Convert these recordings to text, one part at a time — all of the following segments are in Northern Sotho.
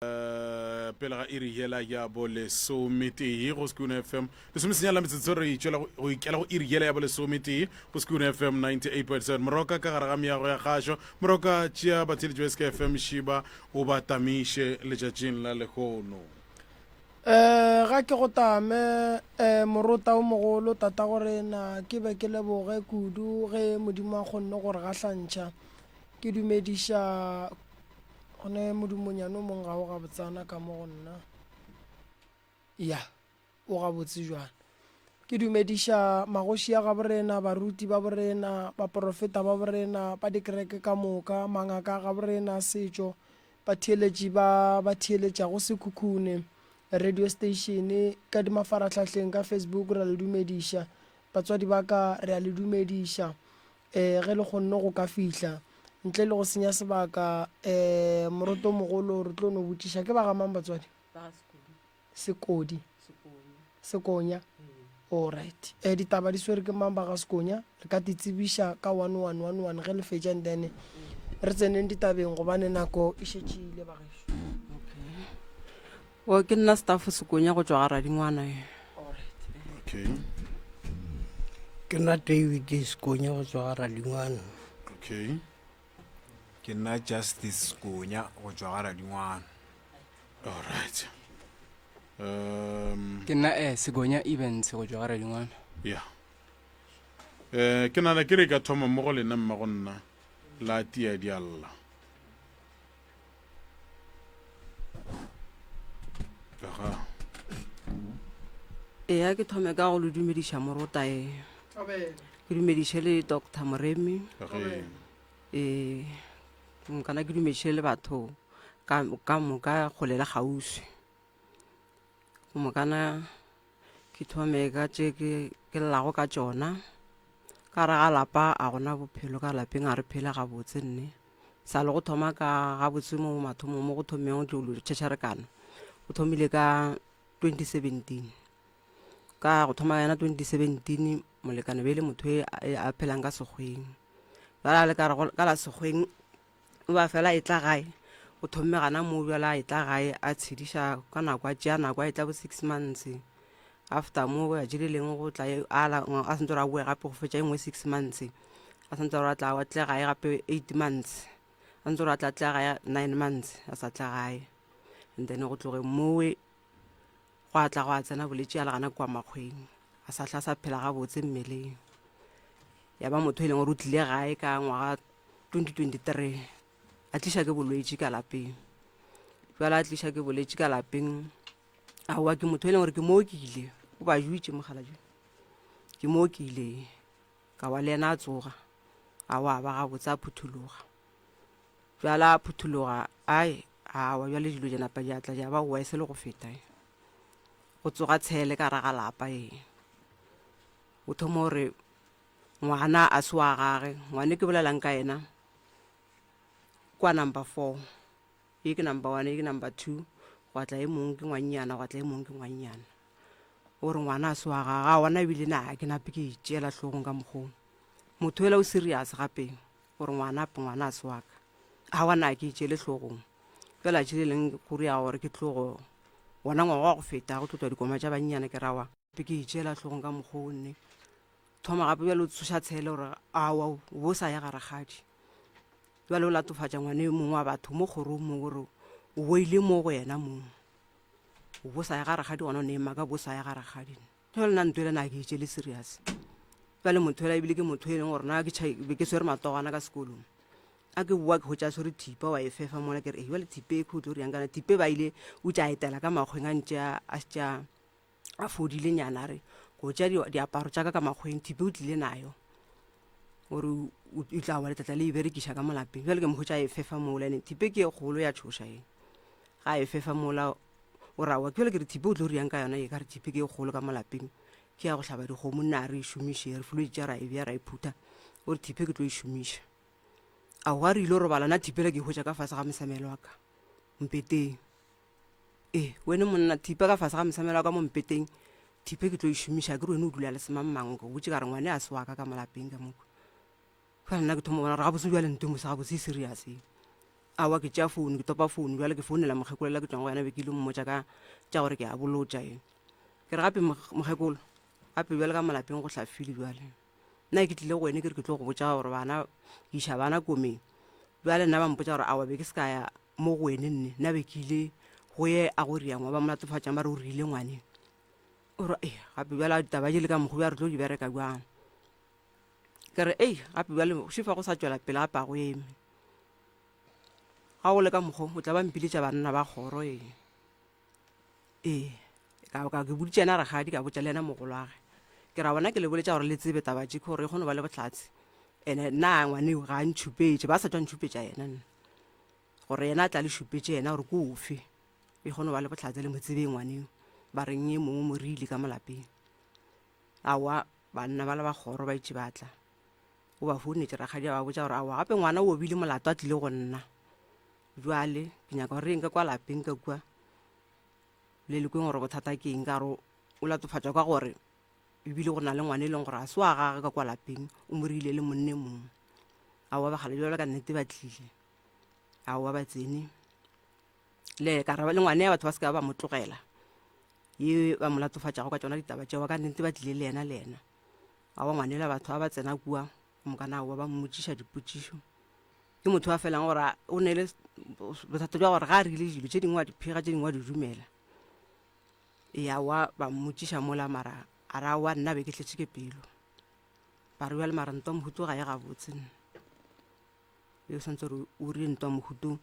Pele ga iri yela ya bolesometee go Sekune FM lesomesenyane la metsotso re tšwela go ikela go iri yela ya bolesometee go Sekune FM 98.7 Moroka ka gare ga meago ya kgašo. Moroka tšea batheeletši ba SK FM šiba o ba tamiše letšatšing la lehono. Eh, ga ke go tame, eh, morota o mogolo, tatagorena, ke be ke leboge kudu ge Modimo a kgonne go re gahlantšha. Ke dumediša Go ne modumonyane o mong ga o gabotsana ka mo go nna. Ya, o gabotse jwang. Ke dumediša magoši a gaborena, baruti ba borena, baporofeta ba borena, ba dikereke ka moka, mangaka a gaborena a setšo, batheeletši ba ba theeletšago Sekhukhune radio station ka dimafarahlahleng ka Facebook re a le dumediša. Batswadi ba ka re a le dumediša. Ee, ge le kgonne go ka fihla. Ntle le go senya sebaka, um morotomogolo re tlo no botšiša, ke ba ga mang batswadi? Ba ga Sekodi. Sekodi. Sekonya. Sekonya. Ee. All right. Um ditaba di swere ke mang ba ga Sekonya? Re ka di tsebiša ka one one one one ge le fetša and then re tseneng ditabeng gobane nako e šetše e ile bagešo. Okay. O ke nna Staff Sekonya go tšwa ga Radingwana. All right. Okay. Ke nna David Sekonya go tšwa ga Radingwana. Okay. Ke nna Justice Sekonya go tšwa ga Radingwana. All right. Um, Ke nna eh, Sekonya Evans go tšwa ga Radingwana. yeah. Eh, ke nana ke re ka thoma mo go lena mma go nna la tia dialla. Aga. Eya ke thome ka go le dumediša morota e. Ke dumediše le Doctor Moremi. Ge. Ee, nkana ke dumediše le batho ka ka moka kgole le kgauswi. Mokana ke thome ka tše ke ke llago ka tšona. Ka gare ga lapa a gona bophelo ka lapeng a re phele gabotse nne. Sa le go thoma ka gabotse mo mathomong mo go thomeng go tlo tšhetšherekana go thomile ka 2017. Ka go thoma yona 2017 molekane be e le motho e a phelang ka sekgweng. Bjale a le ka re ka la sekgweng O ba fela a etla gae, o thomme gana moo bjale a etla gae a tshediša ka nako a tšea nako a etla bo six months. After moo a tše le lengwe go tla a la a santse gore a boe gape go fetša e nngwe six months, a santse gore a tla a tle gae gape eight months, a ntse gore a tla tle gae nine months a sa tla gae. And then go tlogeng mowe gwa tla gwa tsena bolwetši a le gana kua makgweng, a sa hla sa phela gabotse mmeleng. Ya ba motho e leng gore o tlile gae ka ngwaga 2023 a tliša ke bolwetši ka lapeng bjale a tliša ke bolwetši ka lapeng aowa ke motho e leng gore ke mo ke ile o ba juitše mogala jo ke mo ke ile ka wa le yena a tsoga a wa ba gabotse a phuthologa bjale a phuthologa ai awa bjale dilo di napa di atla di ba owa e se le go feta e go tsoga tshele ka raga lapa e o thoma gore Ngwana a se wa gage. Ngwane ke bolelang ka yena kwa number four. Ye ke number one, ye ke number two. Gwa tla e mongwe ke ngwannyana, gwa tla e mongwe ke ngwannyana. O re ngwana a se wa gage. A ona ebile na ke nape ke itšeela hlogong ka mokgong. Motho ela o serious gape o re ngwana ngwana a se wa ka. A wa na ke itšeele hlogong. Fela tše le leng go ria gore ke tlogo wona ngwaga wa go feta go tlo tswa dikoma tša bannyana ke ra wa. Ke itšeela hlogong ka mokgwa o nne. Thoma gape bjale o tsoša tshele gore awa o bo sa ya ga rakgadi. Bjale o latofatša ngwane yo mongwe wa batho mo kgorong mo gore o boile mo go yena mong. O bo sa ya ga rakgadi gona o ne maka bo sa ya ga rakgadi. Bjale nna ntho ele na ke itšele serious. Bjale motho ela ebile ke motho e leng gore na ke be ke swere matogwana ka sekolong. A ke boa ke hwetša a swere thipa wa e fefa mola ke re bjale thipe e ke o tlo riang kana thipe ba ile o tša etela ka makgweng a ntše a šetše a a fodile nyana a re go tša diaparo tša ka ka makgweng thipe o tlile nayo gore o tla wa letlatla le e berekiša ka mo lapeng bjale ke mo hwetša e fefa mola ene thipe ke e kgolo ya tšhoša e ga e fefa mola o rawa ke bjale ke re thipe o tlo riang ka yona e ka re thipe ke e kgolo ka mo lapeng ke ya go hlaba dikgomo nna a re e šomiše re filwe ditša ra e bja ra e phutha o re thipe ke tlo e šomiša a wa re ile robala na thipe le ke e hwetša ka fase ga mosamelo wa ka mpeteng Ee, wene monna, thipa ka fase ga mosamelo wa ka mo mpeteng, thipe ke tlo e šomiša, ke re wene o dula le semangmang, o botše ka re ngwane a se wa ka ka mo lapeng ka moko. Fela nna ke thoma bona gore gabotse bjale nto mose gabotse e serious e. Aowa, ke tšea founu, ke topa founu bjale ke founela mokgekolo la ke tšwang go yena be ke ile mmotša ka tša gore ke a bolotša e. Ke re gape mokgekolo, gape bjale ka molapeng go hlafile bjale. Nna ke tlile go wene ke re ke tlo go botša gore bana ke iša bana komeng. Bjale nna ba mpotša gore aowa be ke se ka ya mo go wene nne, nna be ke ile go ye a go ria ngwa ba mo latofatšang ba re o rile ngwane. O re ee gape bjale ditaba di le ka mokgwa bja re tlo di bereka bjang. Ke re ei gape bjale šifa go sa tšwela pele gape a go eme. Ga o le ka mokgwa o tla ba mpiletša banna ba kgoro ee. Ee, ka ka ke boditše yena rakgadi ka botša le yena mogolwage. Ke ra bona ke le boletša gore le tsebe taba tše gore e kgone go ba le bohlatse. Ene nna ngwaneo ga a ntšhupetše, ba sa tšwa ntšhupetša yena nna. Gore yena a tla le šupetše yena gore ke ofe. E kgone go ba le bohlatse le mo tsebeng ngwaneo. Ba reng e mongwe mo rile ka mo lapeng. Aowa banna ba le ba kgoro ba itše ba tla. O ba founetše rakgadi a ba botša gore aowa gape ngwana o obile molato a tlile go nna. Bjale ke nyaka gore re yeng ka kwa lapeng ka kua le le kweng gore bothata ke eng ka gore o latofatšwa ka gore ebile go na le ngwana e leng gore ga se wa gage ka kwa lapeng o mo rile le monne mongwe. Aowa bagale bjalo ka nnete ba tlile. Aowa ba tsene le ka re le ngwane ya batho ba se ka ba mo tlogela ye ba mo latofatšago ka tšona ditaba tšeo ka nnete ba tlile le yena le yena. Aowa ngwanela batho ba ba tsena kua mokana aowa ba mmotšiša dipotšišo. Ke motho a felang gore o ne le bothata bja gore ga a rile dilo tše dingwe wa di phega tše dingwe wa di dumela. Ee aowa ba mmotšiša mola mara a re aowa nna be ke tletše ke pelo. Ba re bjale mara ntwa mohuto ga e gabotse nna. E santse gore o rile ntwa mohuto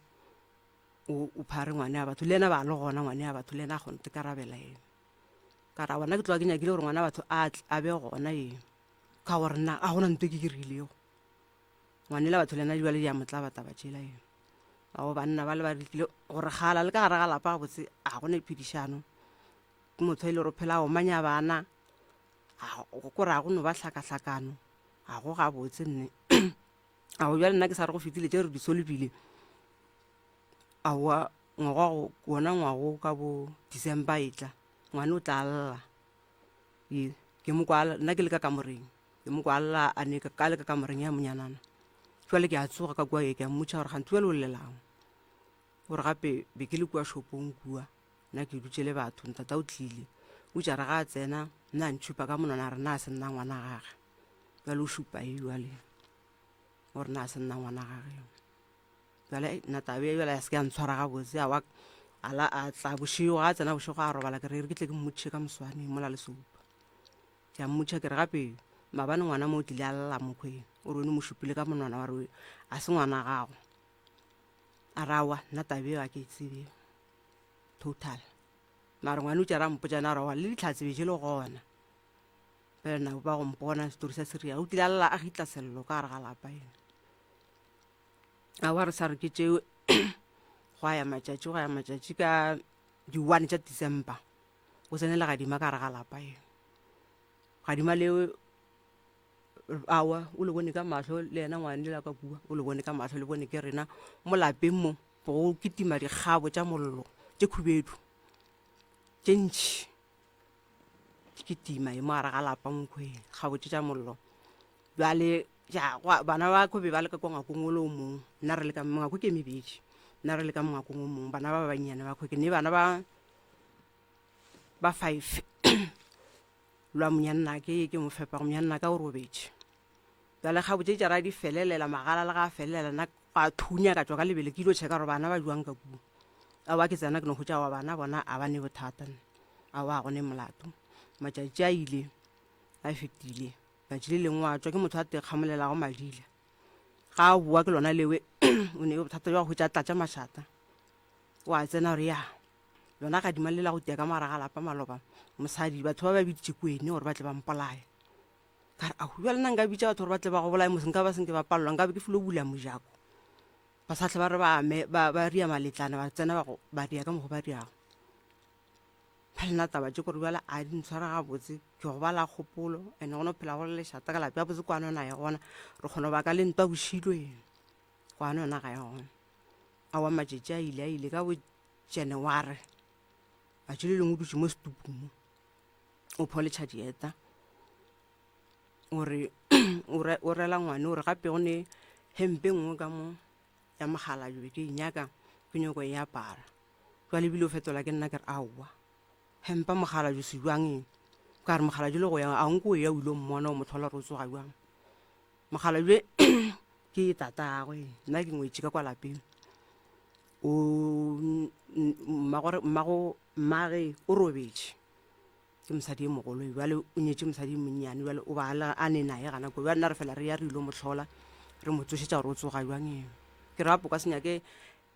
o phare ngwane ya batho le yena ba le gona ngwane ya batho le yena a kgone go ikarabela ena. Ka ra bona ke tloga ke nyakile gore ngwana batho a a be gona eng ka gore nna a gona ntho e ke ke rilego. Ngwanela batho le yena jale di a mo tlaba taba tšela eng. Ao banna ba le ba tlile gore gala le ka gare ga lapa gabotse a gona diphedišano. Ke motho e le gore o phela a omanya bana kore a go no ba hlakahlakano ga go gabotse nne. Ao bjale nna ke sa re go fetile tše re di solvile. Aowa ngwaga go wona ngwago ka bo December e tla ngwane o tla lla ee ke mo kwa nna ke le ka kamoreng ke mo kwa lla a ne ka le ka kamoreng ya monyanana jwale ke a tsoga ka kua ke a mmotša gore gantsi bjale o llelang gore gape be ke le kua shopong kua nna ke dutše le batho ntata o tlile o tša re ga a tsena nna a ntšhupa ka monwana a re na a se nna ngwana gage jwale o šupa e jwale gore na a se nna ngwana gage Bjale nna taba e bjale ya se ke ya ntshwara gabotse a wa a la a tla bošego ga a tsena bošego a robala ke re re ke tle ke mmotšiše ka moswane mola le soupa ke a mmotšiša ke re gape maabane ngwana mo o tlile a lla mokhwe o re o ne mo šupile ka monwana wa re a se ngwana gago a re aowa nna taba eo a ke e tsebe total mare ngwane o tšere a mpotša na re aowa le ditlhatse be je le gona pele nako ba go mpona setori sa seria o tlile a lla a gitla sello ka gare ga lapa ena Aowa re sa re ke tšeo gwa ya matšatši gwa ya matšatši ka di-one tša December go tsene legadima ka gare ga lapa e. Gadima leo aowa o le bone ka mahlo le yena ngwane la ka kua o le bone ka mahlo le bone ke rena mo lapeng mo go kitima dikgabo tša mollo tše khubedu tše ntši di kitima e mo gare ga lapa mokhwe kgabo tše tša mollo. Bjale ja gwa bana ba ko be ba le ka kwa ngwakong o le o mongwe nna re le ka mengwako ke mebedi nna re le ka mongwakong o mongwe bana ba ba bannyane ba ke ne bana ba ba five lwa monyanna ke ke mo fepa go monyanna ka o robetše bjale ga botse tša ra di felelela magala le ga a felelela nna gwa thunya ka tšwa ka lebele ke ilo checka gore bana ba jwang ka kua aowa ke tsena ke no hwetša wa bana bona a ba ne bothata aowa ga go ne molato matšatši a ile a fetile Tšatši le lengwe wa tšwa ke motho a tekgamolelago madila. Ga a boa ke lona lewe o ne bothata bja go hwetša tlatša mašata. Wa tsena gore ya lona gadima le la go tia ka mogare ga lapa maloba mosadi batho ba ba biditše kwene gore ba tle ba mpolaye. Ka re ao bjale nna nka bitša batho gore ba tle ba go bolaye mose nka ba senke ba palelwa nka be ke filo bula mojako. Ba sa tle ba re ba ame ba ba ria maletlana ba tsena ba go ba ria ka mokgo ba riago. Ba lena taba tše kore bjale a di ntshware gabotse ke go bala kgopolo and go no phela go le lešata ka lape gabotse kwano na e gona re kgona go baka le ntwa bošilo eng kwano yona ga e gona aowa matšatši a ile a ile ka bo January tšatši le lengwe o dutše mo setupung mo o pholetšha dieta o re o rela ngwane o re gape go ne hempe nngwe ka mo. ya mogalabje be ke e nyaka ke nyoko e apara. Jwale ebile o fetola ke nna ke re aowa hempa mogalabje se jwang eng ka re mogalabje le go ya a nko o ya o ile mmona o mo tlhola gore o tsoga jwang. Mogalabje ke tatagwe nna ke ngwetši ka kwa lapeng o mmagore mmago mmage o robetše ke mosadi e mogolo bjale o nyetše mosadi e monnyane bjale o ba a ne naye gana ko bjale nna re fela re ya re ile mo tlhola re mo tsošetša gore o tsoga jwang eng ke re gape o ka se nyake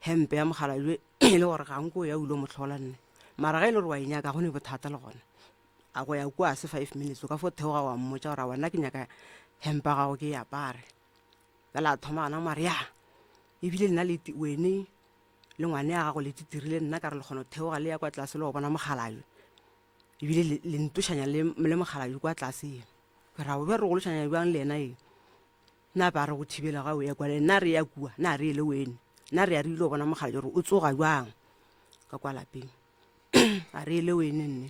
hempe ya mogalabje e le gore ga nko ya o ile mo tlhola nne mara ga e le gore wa e nyaka go ne bothata le gona a go ya kua se five minutes o ka fo theoga wa mmotša gore wena ke nyaka hempa gago ke e apare bjale a thoma gana mare ya ebile nna le wene le ngwane ya gago le titirile nna ka re le kgona go theoga le ya kwa tlase le go bona mogalabje ebile le, le ntošanya le, le mogalabje kwa tlase e ke ra be re gološanya bjang le yena e nna ba re go thibela ga o ya kwa le nna re ya kua nna re ele wene nna re ya re ile go bona mogalabje gore o tsoga bjang ka kwa lapeng a re ele wene nne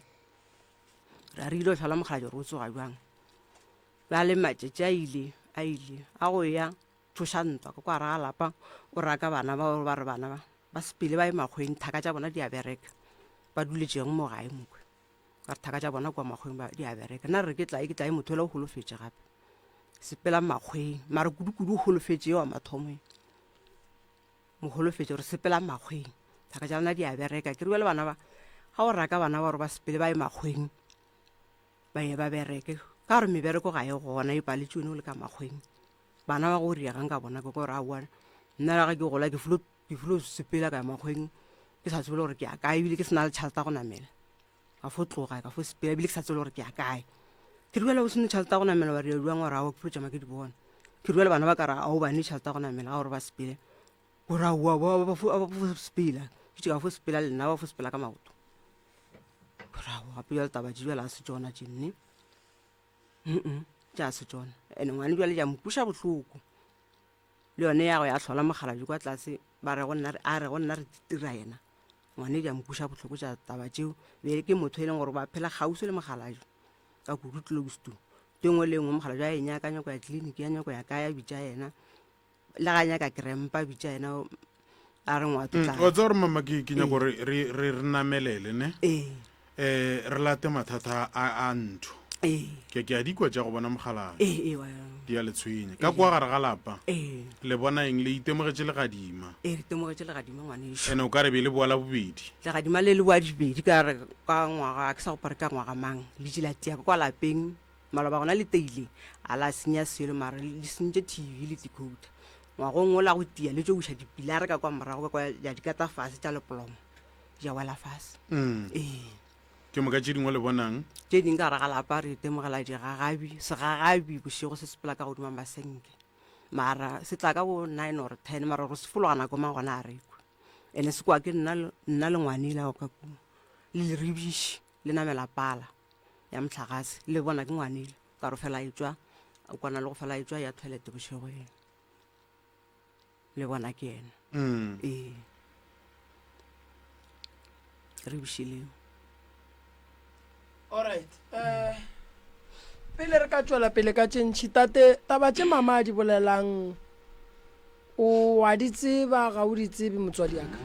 ra re ile go tlhola mogalabje gore o tsoga bjang bjale matšatši a ile a ile a go ya tsoša ntwa ka kwa gare ga lapa o raka bana ba ba re bana ba ba sepele ba ye makgweng thaka tša bona di a bereka ba duletšeng mo gae mokwe ka re thaka tša bona kwa makgweng ba di a bereka nna re ke tlae ke tlae motho ela o holofetše gape sepela makgweng mara kudu-kudu o holofetše wa mathomo mo holofetše gore sepela makgweng thaka tša lona di a bereka ke re le bana ba ga o raka bana ba gore ba sepele ba ye makgweng ba ye ba bereke ka gore mebereko ga e gona e paletše o ne o le ka makgweng Bana ba go ria ga nka bona ke gore aowa nna la ga ke gola ke filo ke filo sepela ka ya makgweng ke sa tsebe le gore ke ya kae ebile ke se na le tšhelete ya go namela ka fo tloga ka fo sepela ebile ke sa tsebe le gore ke ya kae ke re bjale o sene tšhelete ya go namela wa ria jwang wa re aowa ke filo tšama ke di bona ke re bjale bana ba ka re ao bane tšhelete ya go namela ga gore ba sepele gore aowa ba ba fo ba fo sepela ke ka fo sepela le nna ba fo sepela ka maoto gore aowa gape bjale taba tše bjale a se tšona tše nne Mm tša se tšona ene ngwane bjale ja mokweša bohloko le yone ya go ya hlola mokgalabje kwa tlase ba re go nna a re go nna re tira yena ngwane ja mokweša bohloko tša taba tšeo be ke motho e leng gore ba phela kgauswi le mokgalabje ka kudu close to to engwe le engwe mokgalabje a e nyaka nyako ya tleliniki ya nyako ya kae a bitša yena le ga nyaka krempa bitša yena a re ngwato tla wa tseba gore mama ke ke nyako re re re re namelele ne ee eh re late mathata a a ntho ee ke ke a di kwa tša go bona mogalana ee ee wa di a le tshwenya ka kwa gare ga lapa ee le bona eng le itemogetše legadima ee re temogetše legadima ngwaneso ene o ka re be le boa la bobedi legadima le le boa dibedi ka re ka ngwaga ke sa gopore ka ngwaga mang le tšila tia ka kwa lapeng Maloba gona le teile a la senya selo mara le sentše TV le decoder. Ngwagong o la go tia le tšo wiša dipilara ka kwa morago ka kwa ya di kata fase tša lepolomo ja wela fase. Mm. Ee. Ke moka tše dingwe le bonang? Tše ding ka gare ga lapa re itemogela digagabi, segagabi bošego se sepela ka godimo masenke. Mara se tla ka bo 9 or 10 mara gore se fologa nako mang gona a re kwe. Ene se kwa ke nna nna le ngwanela ka kua le leribiši le namela pala. ya mohlagase le bona ke ngwanele ka re fela e tšwa o kwana le go fela e tšwa ya toilet bošego eng le bona ke yena mm. ee re bošileng alright eh pele re ka tšwela pele ka tše ntšhi tate taba tše mama a di bolelang o wa di tseba ga o di tsebe motswadi ya ka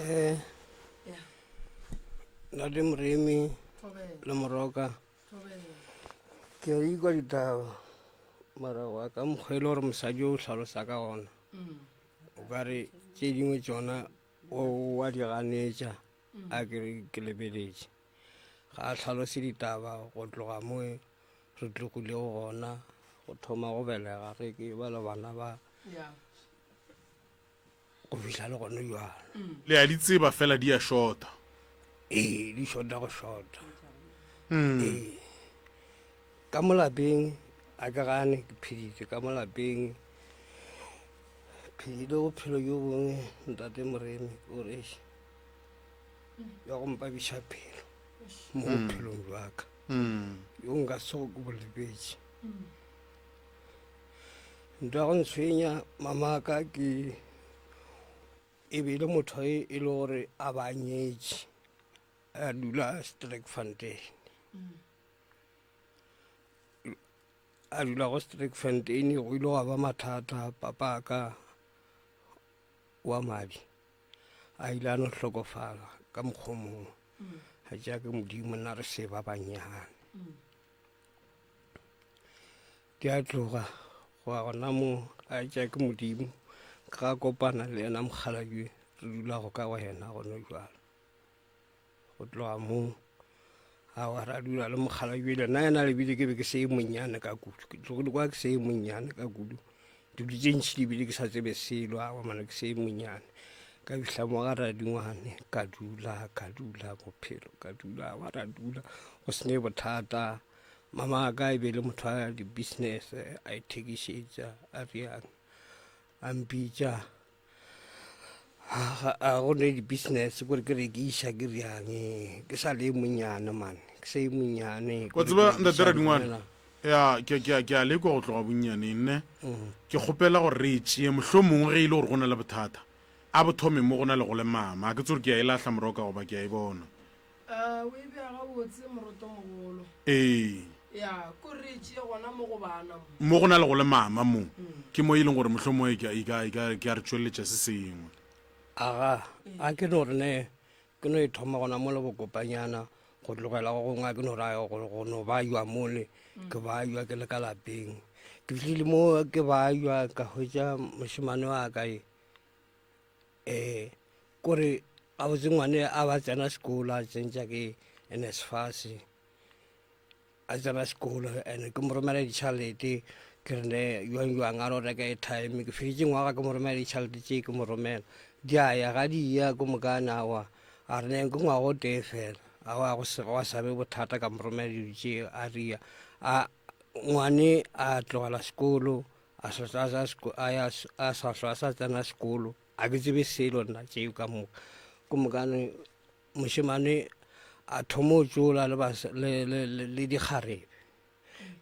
eh Ntate Moremi le Moroka ke a ikwa ditaba mara wa ka mokgwa e le gore mosadi o hlalosa ka gona o ka re tše dingwe tšona o wa di ganetša a ke re ke lebeletše ga a hlalose ditaba go tloga mo re tlogilego gona go thoma go belega ge ke ba le bana ba go fihla le gone jalo le a di tseba fela di a shota ee di shota go shota mm. ee ka mo lapeng a ke gane ke pheditse ka mo lapeng phedile bophelo jo bongwe ntate moremi o reš ya go mpabiša pelo mo mm. bophelong jwaka mm. yo nka sego ke bo lebetse Ntho ya go ntshwenya mamaka ke e be e le motho e e le gore a ba nyetše a dula Sterkfontein. a dula go Sterkfontein go ile gwa ba mathata papa ka wa madi a ile a no hlokofala ka mokgwa o mongwe a tšea ke modimo nna re se ba bannyane ke a tloga go ya gona mo a tšea ke modimo ka kopana le yena mokgalabje re dulago ka go yena gone jalo Go tloga moo awa ra dula le mokgalabje nna yena lebile ke be ke se e monnyane ka kudu ke tlogile kwa ke se e monnyane ka kudu dilo tše ntšhi lebile ke sa tsebe selo awa mana ke se e monnyane ka fihla mo ga radingwane ka dula ka dula bophelo ka dula wa ra dula go se ne bothata mama ka e be le motho a di-business a ithekišetša a riang a mpitša A go ne di-business kore ke rekiša ke riang ke sa le monnyane man ke sa e monnyane wa tseba ntate radingwana ya ke ke ke a lekwa go tloga bonnyaneng ne mm. ke kgopela gore re e tšee mohlho mongwe ge e le gore go na le bothata a bo thome mo go na le go le mama a ke tse gore ke a e lahla moroka goba ke a e bona Eh, o e bea gabotse moroto mogolo. Ee. Ya, ko re e tšee gona mo go bana mo. Mo go na le go le mama mo, ke mo e leng gore mohlomongwe e ka, e ka, e ka, e ka re tšweletša se sengwe. Aga, a ke no re ne, ke no e thoma gona mo le bokopanyana, go tlogela go gongwe a ke no ra go, go no bajwa mole, ke bajwa ke le ka lapeng. Ke fihlile mo ke bajwa ka hwetša mošemane wa ka e, um kore gabotse ngwane a ba tsena sekolo a tsentša ke nsfas a tsena sekolo and ke mo romela ditšhelete ke re ne jwang jwang a ro reka airtime ke feditše ngwaga ke mo romela ditšhelete tše ke mo romela di a ya ga di ya ko mokane awa a re ne ke ngwaga o tee fela awa go se gwa sa be bothata ka mo romela dilo tše a ria a ngwane a tlogela sekolo a sa a sa hlwa a sa tsena sekolo a ke tsebe selo nna tšeo ka moka ko mokane mošemane a thoma o tšola le dikgarebe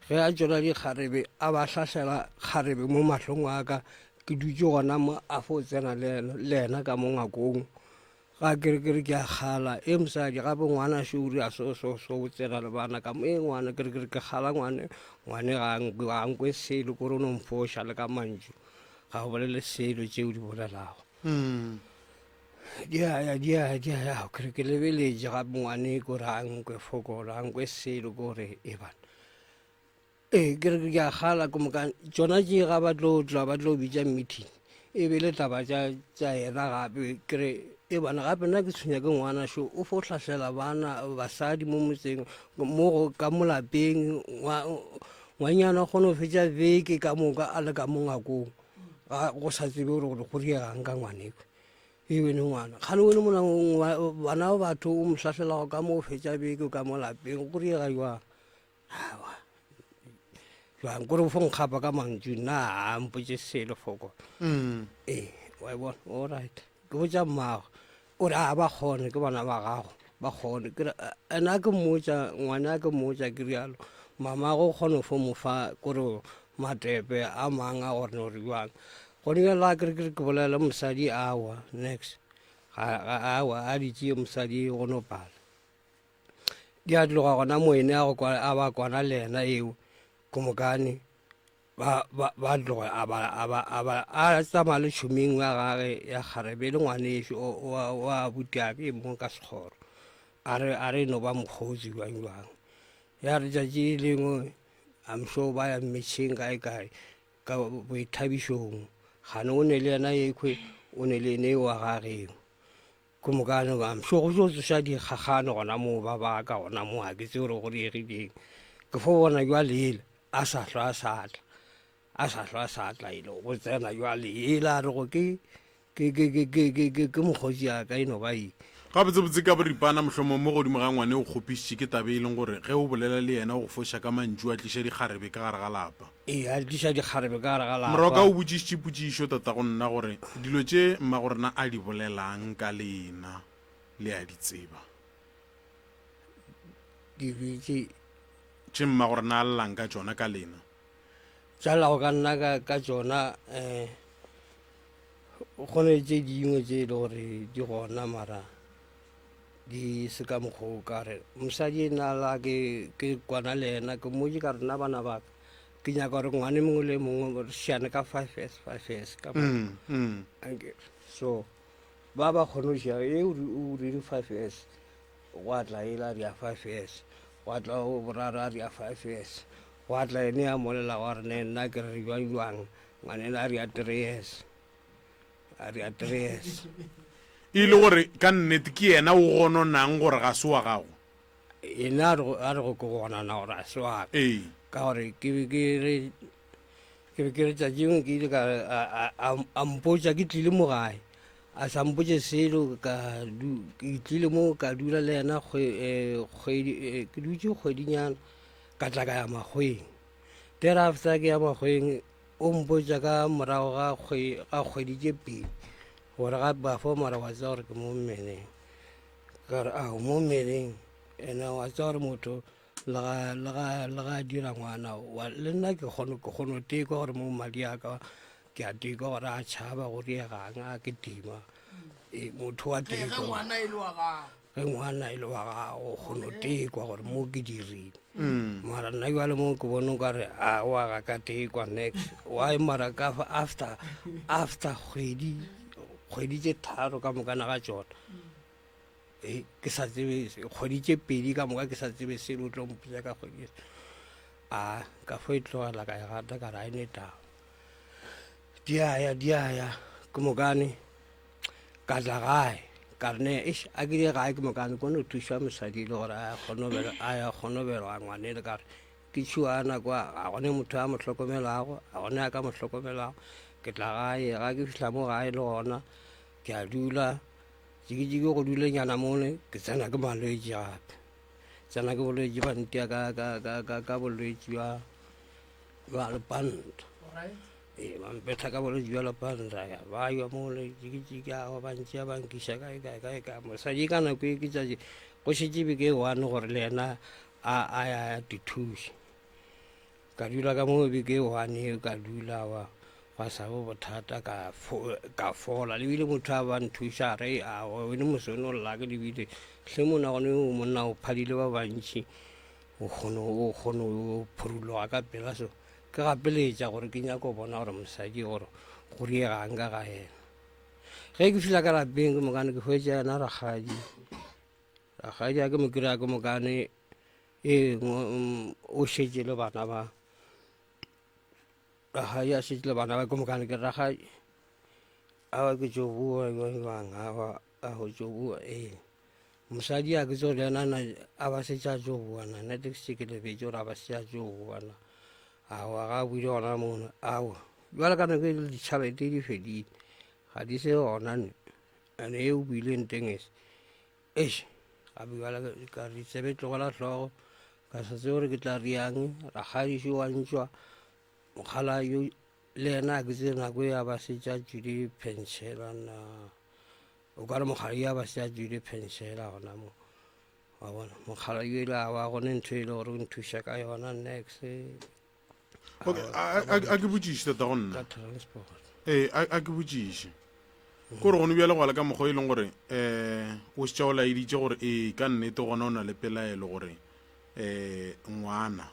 ge a tšola dikgarebe a ba hlahlela kgarebe mo mahlong wa ka ke dutše gona mo a fo tsena le yena ka mo ngwakong Ga ke re ke re ke a kgala e mosadi gape ngwana šo o dira so so so o tsena le bana ka mo e ngwana ke re ke re ke kgala ngwane ngwane ga a nkwe selo kore o no mfoša le ka mantšu ga o bolele selo tše o di bolelago mm. di a ya di a di a ya ke re ke lebeletše gape ngwane kore a nkwe fokolo a nkwe selo kore e bana Ee, ke re ke a kgala ke moka tšona tše ga ba tlo tla ba tlo bitša meeting e be le taba tša tša yena gape ke re e bana gape nna ke tshwenya ke ngwana šo o fo hlahlela bana basadi mo motseng mo go ka mo lapeng ngwanyana o kgone go fetša beke ka moka a le ka mo ngakong go sa tsebe gore gore go diegang ka ngwaneko e wene ngwana kgane wene mona bana ba batho o mo hlahlelago ka mo o fetša beke ka mo lapeng go diega jwang Aowa. Jwang kore o fo nkgapa ka mantšu nna a mpotše selo foko. Mm. Ee, wa e bona, all right. Ke botša mmago o re a ba kgone ke bana ba gago ba kgone ke re ena ke mmotša ngwana ke mmotša ke rialo mama go kgone fo mo fa kore matepe a mang a gore no re jwang gone bjale ke re ke re ke bolela mosadi awa next ga awa a di tšee mosadi go no pala Di a tloga gona mo ene a go kwa a ba kwana le yena eo ko mokane ba ba ba tloga a ba a ba a ba a tsamaya le tšhomeng ya gage ya kgarebe le ngwanešu wa wa abuti ke mo ka sekgoro a re a re no ba mokgotsi jwang jwang ya re tšatši le lengwe I'm sure ba ya mmetšheng kae kae ka boithabišong gane o ne le yena ekhwe o ne le ene wa gage eo Ke mokane ba mšo go tlo tsoša dikgagano gona moo ba baka gona moo ga ke tsebe gore go diegileng. Ke fo bona jwale ele a sa hlwa a sa tla, a sa hlwa a sa tla ele go tsena jwale ele a re go ke ke ke ke ke ke ke ke mokgotsi ya ka e no ba eng. Gabotsebotse ka boripana mohlomong mo godimo ga ngwane o kgopišitše ke taba e leng gore ge o bolela le yena o go foša ka mantšu a tliša dikgarebe ka gare ga lapa. Ee, a tliša dikgarebe ka gare ga lapa. Moroka o botšišitše potšišo tatago nna gore, Dilo tše mmagorena a di bolelang ka lena le a di tseba? Dibe tše. Tše mmagorena a llang ka tšona ka lena. Tša llago ka nna ka, ka tšona, um go ne tše dingwe tše e le gore di gona mara di se ka mokgwa o ka re mosadi ena la ke, ke kwana le yena ke mmotše ka re nna bana ba ka. Ke nyaka gore ngwane mongwe le mongwe re šiane ka 5 years, 5 years ka moka. Ankere. So ba ba kgone go šia e o rile 5 years, gwa tla ela a ria 5 years, gwa tla o boraro a ria 5 years, gwa tla ene ya molela wa re ne nna ke re jwang jwang, ngwanela a ria 3 years, a ria 3 years. E le gore ka nnete ke yena o gononang gore ga se wa gago? Yena a re go, a re go ke gonana gore ga se wa ka. Ee. Ka gore ke be ke re, ke be ke re tšatši lengwe ke ile ka re, a, a, a, a mpotša ke tlile mo gae, a sa mpotše selo, ka du, ke tlile mo ka dula le yena kgwe, eh, kgwedi, eh, ke dutše kgwedinyana, ka tla ka ya makgweng. Thereafter ke ya makgweng, o mpotša ka morago ga kgwe, ga kgwedi tše pedi gore ga bafo mara wa tseba gore ke mo mmeleng. Ka re, a o mo mmeleng? Ene wa tseba gore motho le ga, le ga, le ga a dira ngwana wa, le nna ke kgono, ke kgono tekwa gore mo madi a ka ke a tekwa gore a tšhaba go diegang, a ke tima. E, motho wa Ge, ge tekwa. ngwana e le wa gago. Ge ngwana e le wa gago, o kgono tekwa gore mo ke dirile. Mara nna jwale mo ke bone o ka re, aowa ga ka tekwa nex. Why mara ka fa after, after kgwedi, kgwedi tše tharo ka mokana ga tšona. E, ke sa tsebe, kgwedi tše pedi ka moka ke sa tsebe selo, o tlo mpotša ka kgwedi. A, ka fo e tlogela ka e gata ka re a e ne taba. Di a ya, di a ya, ke mokane ka tla gae ka re ne eish a ke ye gae ke mokane ko no thuša mosadi le gore a kgone a ya kgone belega ngwane le ka re ke tšhuana kwa ga gone motho a mo hlokomelago ga gone a ka mo hlokomelago. Ke tla gae ga ke fihla mo gae le gona ke a dula jikijiki go dulenyana mone ke tsena ke malwetši gape tsena ke bolwetši ba ntia ka ka ka ka ka bolwetši bja bja lepanta. Ee, ba mpetha ka bolwetši bja lepanta ya ba ywa mole jikijiki awa ba ntšea ba nkiša kae kae kae kae. Mosadi ka nako e ke tšatši go šetše beke e one gore le yena a a ya dithuše. Ka dula ka mo beke e one eo ka dula wa gwa sa bo bothata ka fo, ka fola le bile motho a ba nthuša a re a wene mosone o lla ke lebile hle mona gone o monna o phadile ba bantši o kgone o kgone o phuruloga ka pela so ke gapeletša gore ke nyako bona gore mosadi gore go riegang ka ga yena. Ge ke fihla ka lapeng ke mokane ke hwetša yena rakgadi, rakgadi a ke mo kry-a ke mokane ee o šetše le bana ba rakgadi a šetše le bana ba ke mokane ke rakgadi awa ke tšo bua jwang jwang awa a go tšo bua ee mosadi a ke tso le yena a ba šetše a tšo bua na nna ke šetše ke lebetše gore a ba šetše a tšo bua na awa ga a buile gona mono awa jwale ka nako e le ditšhelete di fedile ga di se gona ne ene e o buileng teng ese Eish, gape bjale ka re tsebe tlogela hlogo, ka sa tsebe gore ke tla riang, rakgadi šo wa ntšwa, mokgala yo le yena a ke tsebe nako e a ba šetše a tšwile phenšela na, o ka re mokgala yo a ba šetše a tšwile phenšela gona mo, wa bona, mokgala yo ile a wa gone ntho e le gore o nthuša ka yona nex. Okay, a ke botšiše tata go nna. Ka transport. Ee, a ke botšiše. Kore gone bjale go ya le ka mokgwa e leng gore um o šetša o laeditše gore ee ka nnete gona o na le pelaelo gore um ngwana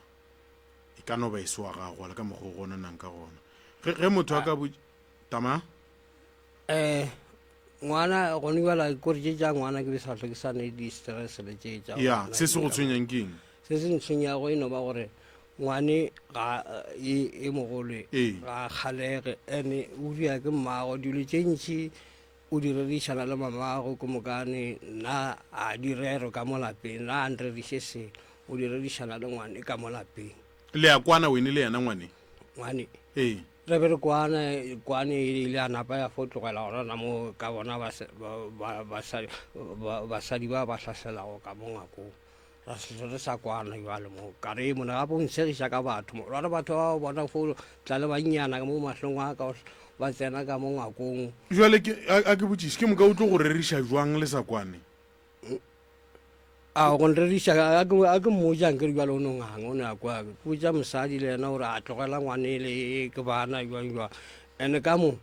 e ka no ba e se wa gago le ka mokgwa o gononang ka gona. Ge, ge motho a ka bo tama um ngwana gone bjala kore tše tša ngwana ke be sa hlwe ke sa ne di-stress le tše tša ya se se go tshwenyang ke eng? Se se ntshwenyago e no ba gore ngwane ga e, e mogolo Ee. ga a kgalege ene o dira ke mmago dilo tše ntši o di rerišana le mamago ke mokane nna a di rero ka mo lapeng nna a nreriše selo o di rerišana le ngwane ka mo lapeng. Le a kwana wene le yena ngwane? Ngwane Ee. re be re kwana kwane e ile a napa ya fo tlogela gona na mo ka bona basadi basadi ba ba hlaselago ka mo ngakong. Ra se re sa kwana jwale mo ka re mona gape o ntshegiša ka batho mo rare batho ba bona fo tla le bannyana mo mahlong a ka ba tsena ka mo ngwakong. Jwale ke a ke botšiše ke moka o tlo go reriša jwang le sa kwane? A go nreriša a ke a ke mmotša nke re jwale o no nganga o ne a kwa ke botša mosadi le yena gore a tlogela ngwane le ke bana jwang jwang ene ka mo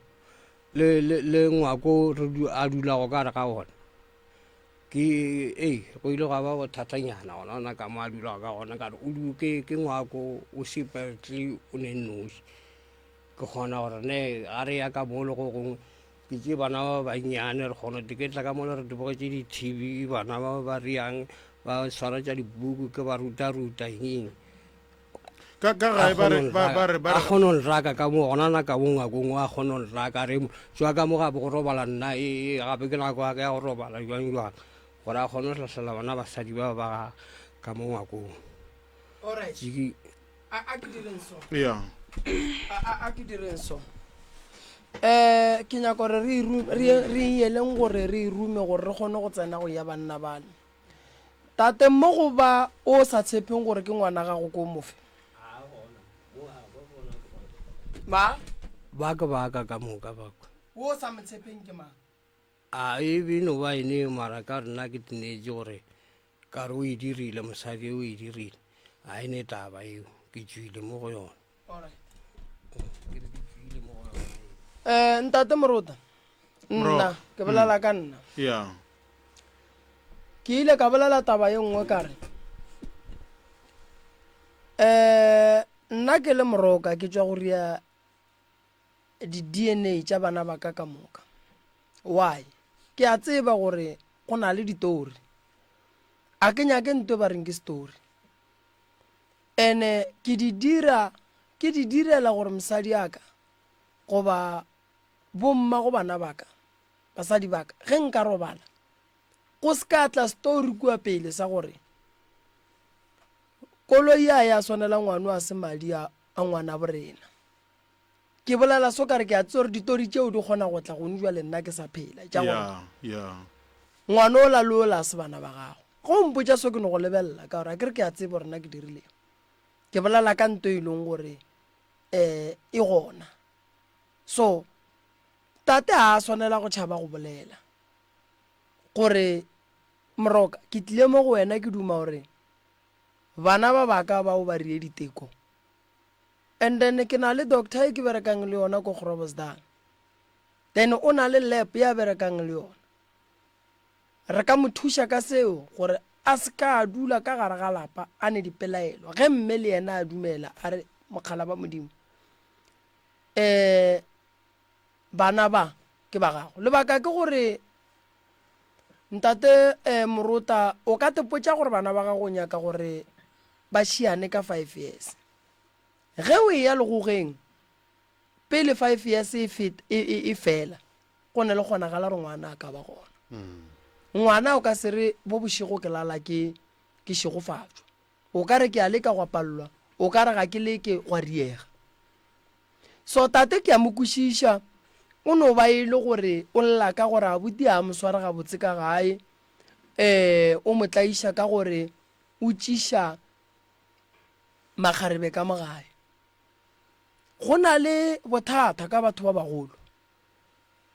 le le le ngwako re a dulago ka gare ga ona. Ke ei go ile gwa ba bothatanyana gona ona ka mo a dulago ka gona ka re o du ke ke ngwako o separately o ne nnoši. Ke kgona gore ne ga re ya ka mo le go gongwe ke tše bana ba bannyane re kgona go iketla ka mola re bogetše di-T_V bana ba ba riang ba swara tša dipuku ke ba ruta-ruta eng eng. Ka ka gae ba re ba ba re ba a re kgona go nraka ka mo gona na ka mo ngwakong a kgona go nraka a re tšwa ka mo gape go robala nna e gape ke nako ya ka ya go robala jwang jwang gore a kgone go hlahlela bona basadi ba ba ka mo ngwakong. Alright. Ke- A a ke direng so. ya A a a ke direng so. Eh ke nyaka gore re iru- re re yeleng gore re irume gore re kgone go tsena go ya banna bale. Tate mo go ba o sa tshepeng gore ke ngwana gago ko mofe? Ba? Ba ke ba ka ka moka ba kwa. Wo sa mo tshepeng ke mang? A e be no ba ene mara ka re nna ke tenetše gore ka re o e dirile mosadi o e dirile a e ne taba eo ke tšwile mo go yona. Alright. Ke re ke tšwile mo go yona. Eh ntate Morota. Nna ke bolela ka nna. Yeah. Ke ile ka bolela taba ye nngwe ka re, um nna ke le moroka ke tšwa go ria di-DNA tša bana ba ka ka moka. Why? Ke a tseba gore go na le ditori. A ke nyake nto ba reng ke story. Ene ke di dira, ke di direla gore mosadi a ka goba bomma go bana ba ka basadi ba ka, ge nka robala, go se ka tla story kua pele sa gore koloi ya ya swanela ngwano a se madi a a ngwana borena. Ke bolela so ka re ke a tseba gore ditori tšeo di kgona go tla gone jwale nna ke sa phela tša gore Yeah, yeah. ngwana ola le ola a se bana ba gago. Ge o mpotša so ke no go lebelela ka gore a ke re ke a tseba gore nna ke dirileng. Ke bolela ka nto e leng gore um e gona. So Tate ga a swanela go tšhaba go bolela gore, Moroka, ke tlile mo go wena ke duma gore bana ba ba ka ba o ba rie diteko. And then ke na le doctor e ke berekang le yona ko Groblersdal. Then o na le lab ya berekang le yona. Re ka mo thuša ka seo gore a se ka a dula ka gare ga lapa a ne dipelaelo. Ge mme le yena a dumela a re, Mokgala ba Modimo, um Bana ba ke ba gago. Lebaka ke gore ntate um Morota o ka tepotša gore bana ba gago o nyaka gore ba šiane ka five years. Ge o eya legogeng pele five years e fet, e, e, e fela, go ne le kgonagala gore ngwana a ka ba gona. Ngwana o ka se re bo bošego ke lala ke ke šegofatšwa. O ka re ke a leka gwa palelwa, o ka re ga ke leke gwa riega. So tate ke a mo kwešiša, o no ba e le gore o lla ka gore abuti a mo sware gabotse ka gae, um o mo tlaiša ka gore o tšiša makgarebe ka mo gae. Go na le bothata ka batho ba bagolo,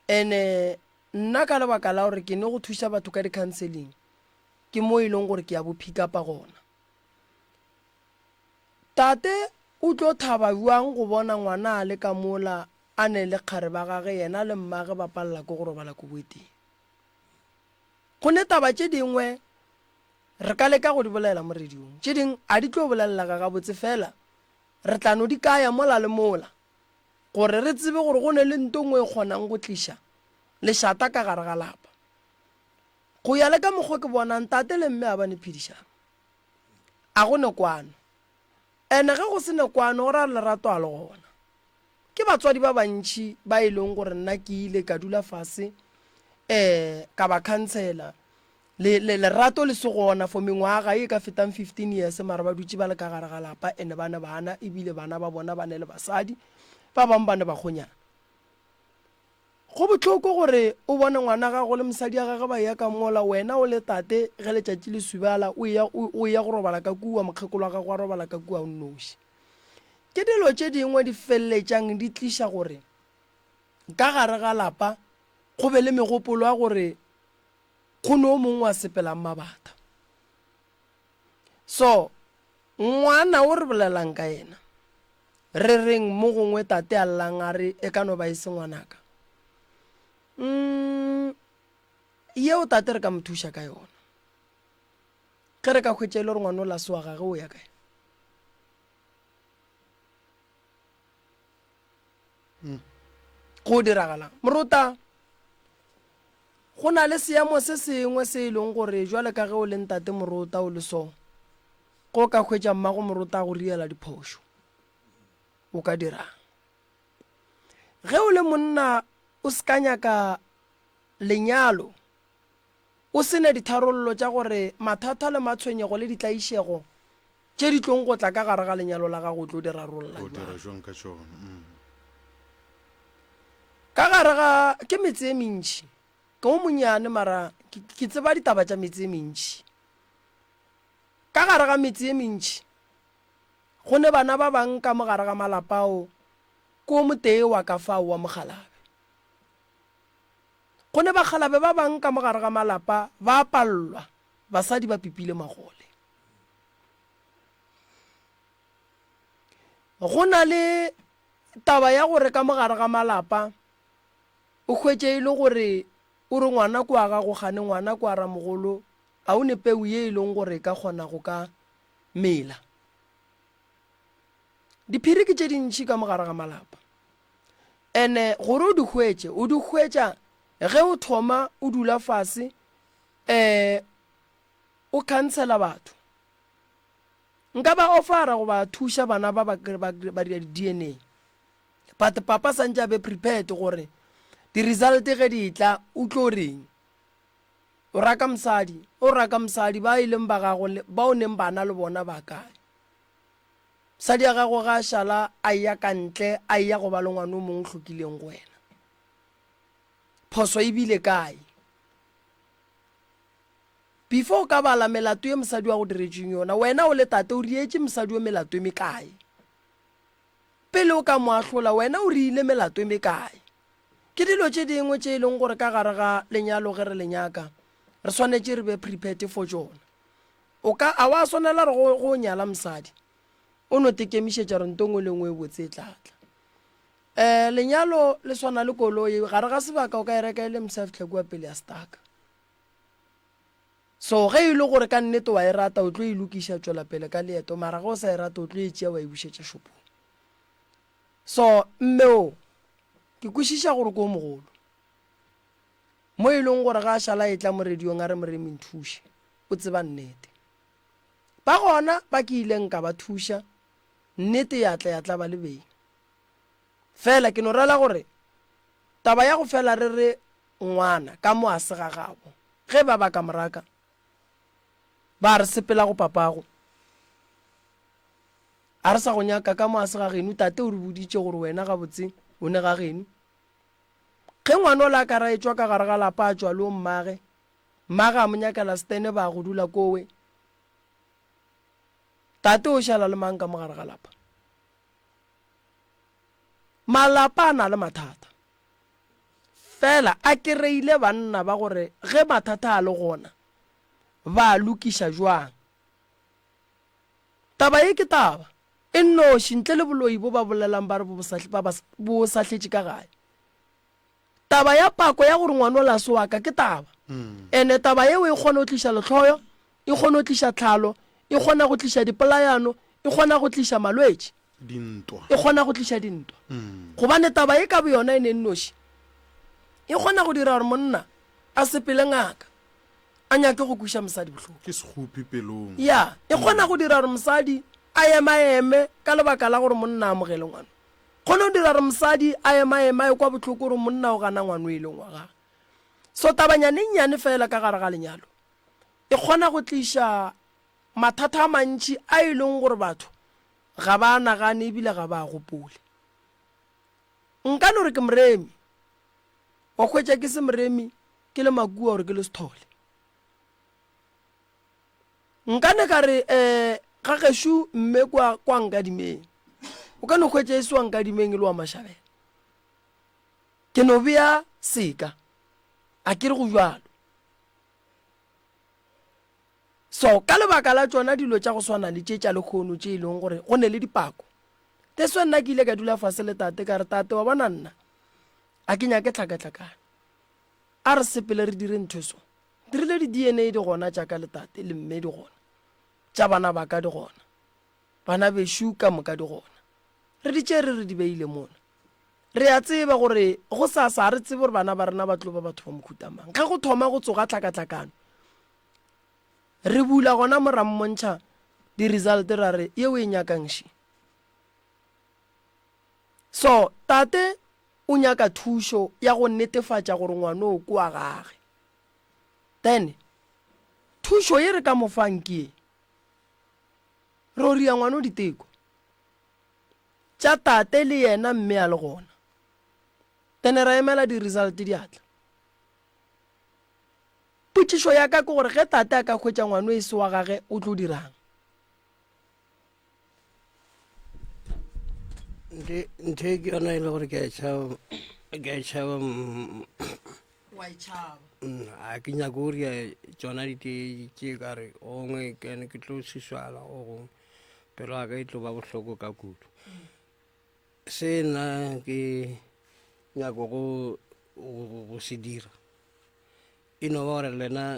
ene nna ka lebaka la gore ke ne go thuša batho ka di-counseling, ke mo e leng gore ke ya bo pick-upa gona. Tate o tlo thaba bjang go bona ngwana a le ka mola a ne le kgare ba gage yena le mmage ba palela ke go robala kobo e tee? Go ne taba tše dingwe re ka leka go di bolela mo radiong, tše ding a di tlo bolelelega gabotse fela re tla no di kaya mola le mola gore re tsebe gore go ne le nto nngwe e kgonang go tliša lešata ka gare ga lapa. Go ya le ka mokgo ke bonang tate le mme a ba ne phedišano. A go ne kwano. Ene ge go se ne kwano go ra gore lerato a le gona. Ke batswadi ba bantši ba e leng gore nna ke ile ka dula fase um ka ba khansela le, le, lerato le se gona for mengwaga e ka fetang 15 years mara ba dutše ba le ka gare ga lapa ene ba ne bana ebile bana ba bona ba ne le basadi ba bangwe ba ne bakgonyana. Go bohloko gore o bone ngwana gago le mosadi ya gagwe ba eya ka mola, wena o le tate ge letšatši le subala o eya, o, o eya go robala ka kua, mokgekolo wa gago a robala ka kua o nnoši. Ke dilo tše dingwe di feleletšang di tliša gore ka gare ga lapa go be le megopolo ya gore go ne o mongwe wa sepelang mabatha. So, ngwana o re bolelang ka yena, Re reng mo gongwe tate a llang a re e ka no ba e se ngwanaka? Mm, Yeo tate re ka mo thuša ka yona. Ge re ka hwetša e le gore ngwana o la se wa gage o ya kae? Go diragalang? Morota, go na le seemo se sengwe se e leng gore jwale ka ge o le ntate morota o le so, go ka hwetša mmago morota a go riela diphošo, o ka dirang? Ge o le monna o se ka nyaka lenyalo, o se ne ditharollo tša gore mathata le matshwenyego le ditlaišego tše di tlong go tla ka gare ga lenyalo la gago o tlo di rarolla O dira jwang. jwang ka tšona? Mm. Ka gare ga ke metse e mentši, ke o monnyane mara ke, ke tseba ditaba tša metse e mentši. Ka gare ga metse e mentši go ne bana ba bang ka mo gare ga malapa ao ke o motee wa ka fao wa mokgalabe. Go ne bakgalabe ba bang ka mo gare ga malapa ba pallwa, basadi ba pipile magole. Go na le taba ya gore ka mo gare ga malapa o hwetše e le gore o re ngwana kwa gago kgane ngwana kwa ramogolo a o ne peu ye e leng gore e ka kgona go ka mela. Diphiri ke tše dintši ka mo gare ga malapa. Ene gore o di hwetše, o di hwetša ge o thoma o dula fase um o khansela batho. Nka ba offera go ba thuša bana ba ba ba dira di-D_N_A. But papa santše a be prepared gore di-result ge di tla o tlo reng. O raka mosadi, o raka mosadi ba e leng ba gago ba o neng bana le bona ba kae? Mosadi ya gago ga a šala a eya ka ntle a eya go ba le ngwana o mongwe o hlokileng go wena. Phoso e bile kae? Before o ka bala melato ye mosadi wa go diretšeng yona, wena o le tate o rietše mosadi o melato e mekae? Pele o ka mo ahlola, wena o riile melato e mekae? Ke dilo tše dingwe tše e leng gore ka gare ga lenyalo ge re le nyaka, re swanetše re be prepared for tšona. O ka, a wa swanela re go, go nyala mosadi, o no tekemišetša gore nto nngwe le nngwe e botse e tla tla. Um lenyalo le swana le koloi, gare ga sebaka o ka e reka e le mpsha ya fihla kua pele ya staka. So ge e le gore ka nnete wa e rata o tlo e lokiša tšwela pele ka leeto mara ge o sa e rate o tlo e tšea wa e bušetša shopong. So mme o ke kwešiša gore ke o mogolo mo e leng gore ga a šala e tla mo radiong a re moremi nthuše o tseba nnete. Ba gona ba ke ileng ka ba thuša nnete ya tla ya tla ba le beng. Fela ke no rela gore taba ya go fela re re ngwana ka mo a se ga gabo. Ge ba ba ka mo raka, ba re, Sepela go papago. A re sa go nyaka ka mo a se ga geno. Tate o re boditše gore wena gabotse o ne ga geno. Ge ngwana ola a ka ra etšwa ka gare ga lapa a tšwa le o mmage, mmage a mo nyakela setene ba go dula kowe. Tate o šala le mang ka mo gare ga lapa? Malapa a na le mathata. Fela a kereile banna ba gore ge mathata a le gona ba a lokiša jwang. Taba ye ke taba e nnoši ntle le boloi bo ba bolelang ba re bo sahletše ka gae. Taba ya pako ya gore ngwanola se wa ka ke taba. Ene taba yeo e kgona go tliša lehloyo, e kgona go tliša tlhalo, e kgona go tliša dipolayano, e kgona go tliša malwetši. Dintwa. E kgona go tliša dintwa. Gobane taba ye ka boyona e ne nnoši e kgona go dira gore monna a sepele ngaka a nyake go kweša mosadi bohloko. Ke sekgopi pelong. Ya, e kgona go dira gore mosadi a emaeme ka lebaka la gore monna a amogele ngwana. Kgona go dira gore mosadi a emaeme a ekwa bohloko gore monna o gana ngwana o e leng wa gagwe. So tabanyana e nnyane fela ka gare ga lenyalo e kgona go tliša mathata a mantši a e leng gore batho ga ba a nagane ebile ga ba a gopole. Nka no re ke moremi, wa hwetša ke se moremi ke le makua gore ke le sethole. Nka ne ka re um ga gešo mme kwa, kwa Nkadimeng, o ka no hwetša e se wa Nkadimeng e le wa Mashabela. Ke no bea seka, a ke re go bjalo. So, ka lebaka la tšona dilo tša go swana le tše tša lehono tše e leng gore go ne le dipako. That's why nna ke ile ka dula fase le tate ka re, Tate, wa bona nna a ke nyake tlhakatlhakano. A re sepele re dire ntho e so. Ebile di-DNA di gona tša ka le tate le mme di gona. Tša bana ba ka di gona. Bana bešo ka moka di gona. Re di tšere re di beile mona. Re a tseba gore gosasa ga re tsebe gore bana ba rena ba tlo ba batho ba mohuta mang. Ge go thoma go tsoga tlhakatlhakano, re bula gona mo ra mmontšha di-result ra re ye o e nyakang še. So tate o nyaka thušo ya go netefatša gore ngwanoo ke wa gage. Then thušo ye re ka mo fang ke ye, ro ria ngwano diteko tša tate le yena mme a le gona. Then ra emela di-result di a tla. Potšišo ya ka ke gore ge tate a ka hwetša ngwano e se wa gage o tlo dirang? Ntho e ke yona e le gore ke a e tšhaba, ke a e tšhaba. Wa e tšhaba. A ke nyake go ria tšona ditee tše ka re gongwe kene ke tlo swiswala go gongwe pelo ya ka e tlo ba bohloko ka kudu. Se nna ke nyako go go se dira e no ba gore lena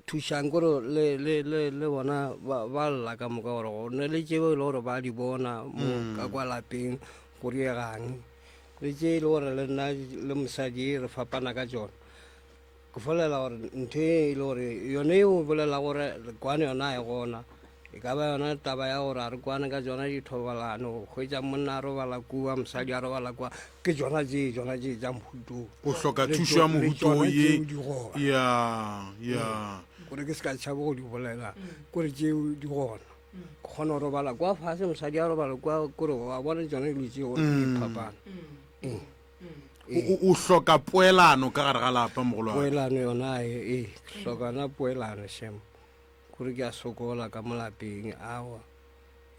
thušang kore le, le, le, le bona ba, ba lla ka moka gore go ne le tšeo e le gore ba di bona mo mm. ka kwa lapeng go diegang le tše e le gore le nna le mosadi re fapana ka tšona ke folela gore ntho e le gore yone e o bolela gore re kwane yona e gona E ka ba yona taba ya gore a re kwane ka tšona dithobalano, go hwetša monna a robala kua, mosadi a robala kua, ke tšona tše, tšona tše tša mohuto wo. O hloka Le thušo ya tšo- le mohuto tšona ye. tšeo di gona. Ya, ya. Gore ke se ka tšhaba go di bolela, kore tšeo di gona. Ke kgona go robala kwa fase, mosadi a robala kwa, kore wa bona tšona dilo tšeo gore di phapana. Ee. O, o, o hloka poelano ka gare ga lapa, mogolo wa ka. Poelano yona e, ee, ke hloka yona poelano, shem. Kore ke a sokola ka mo lapeng, aowa.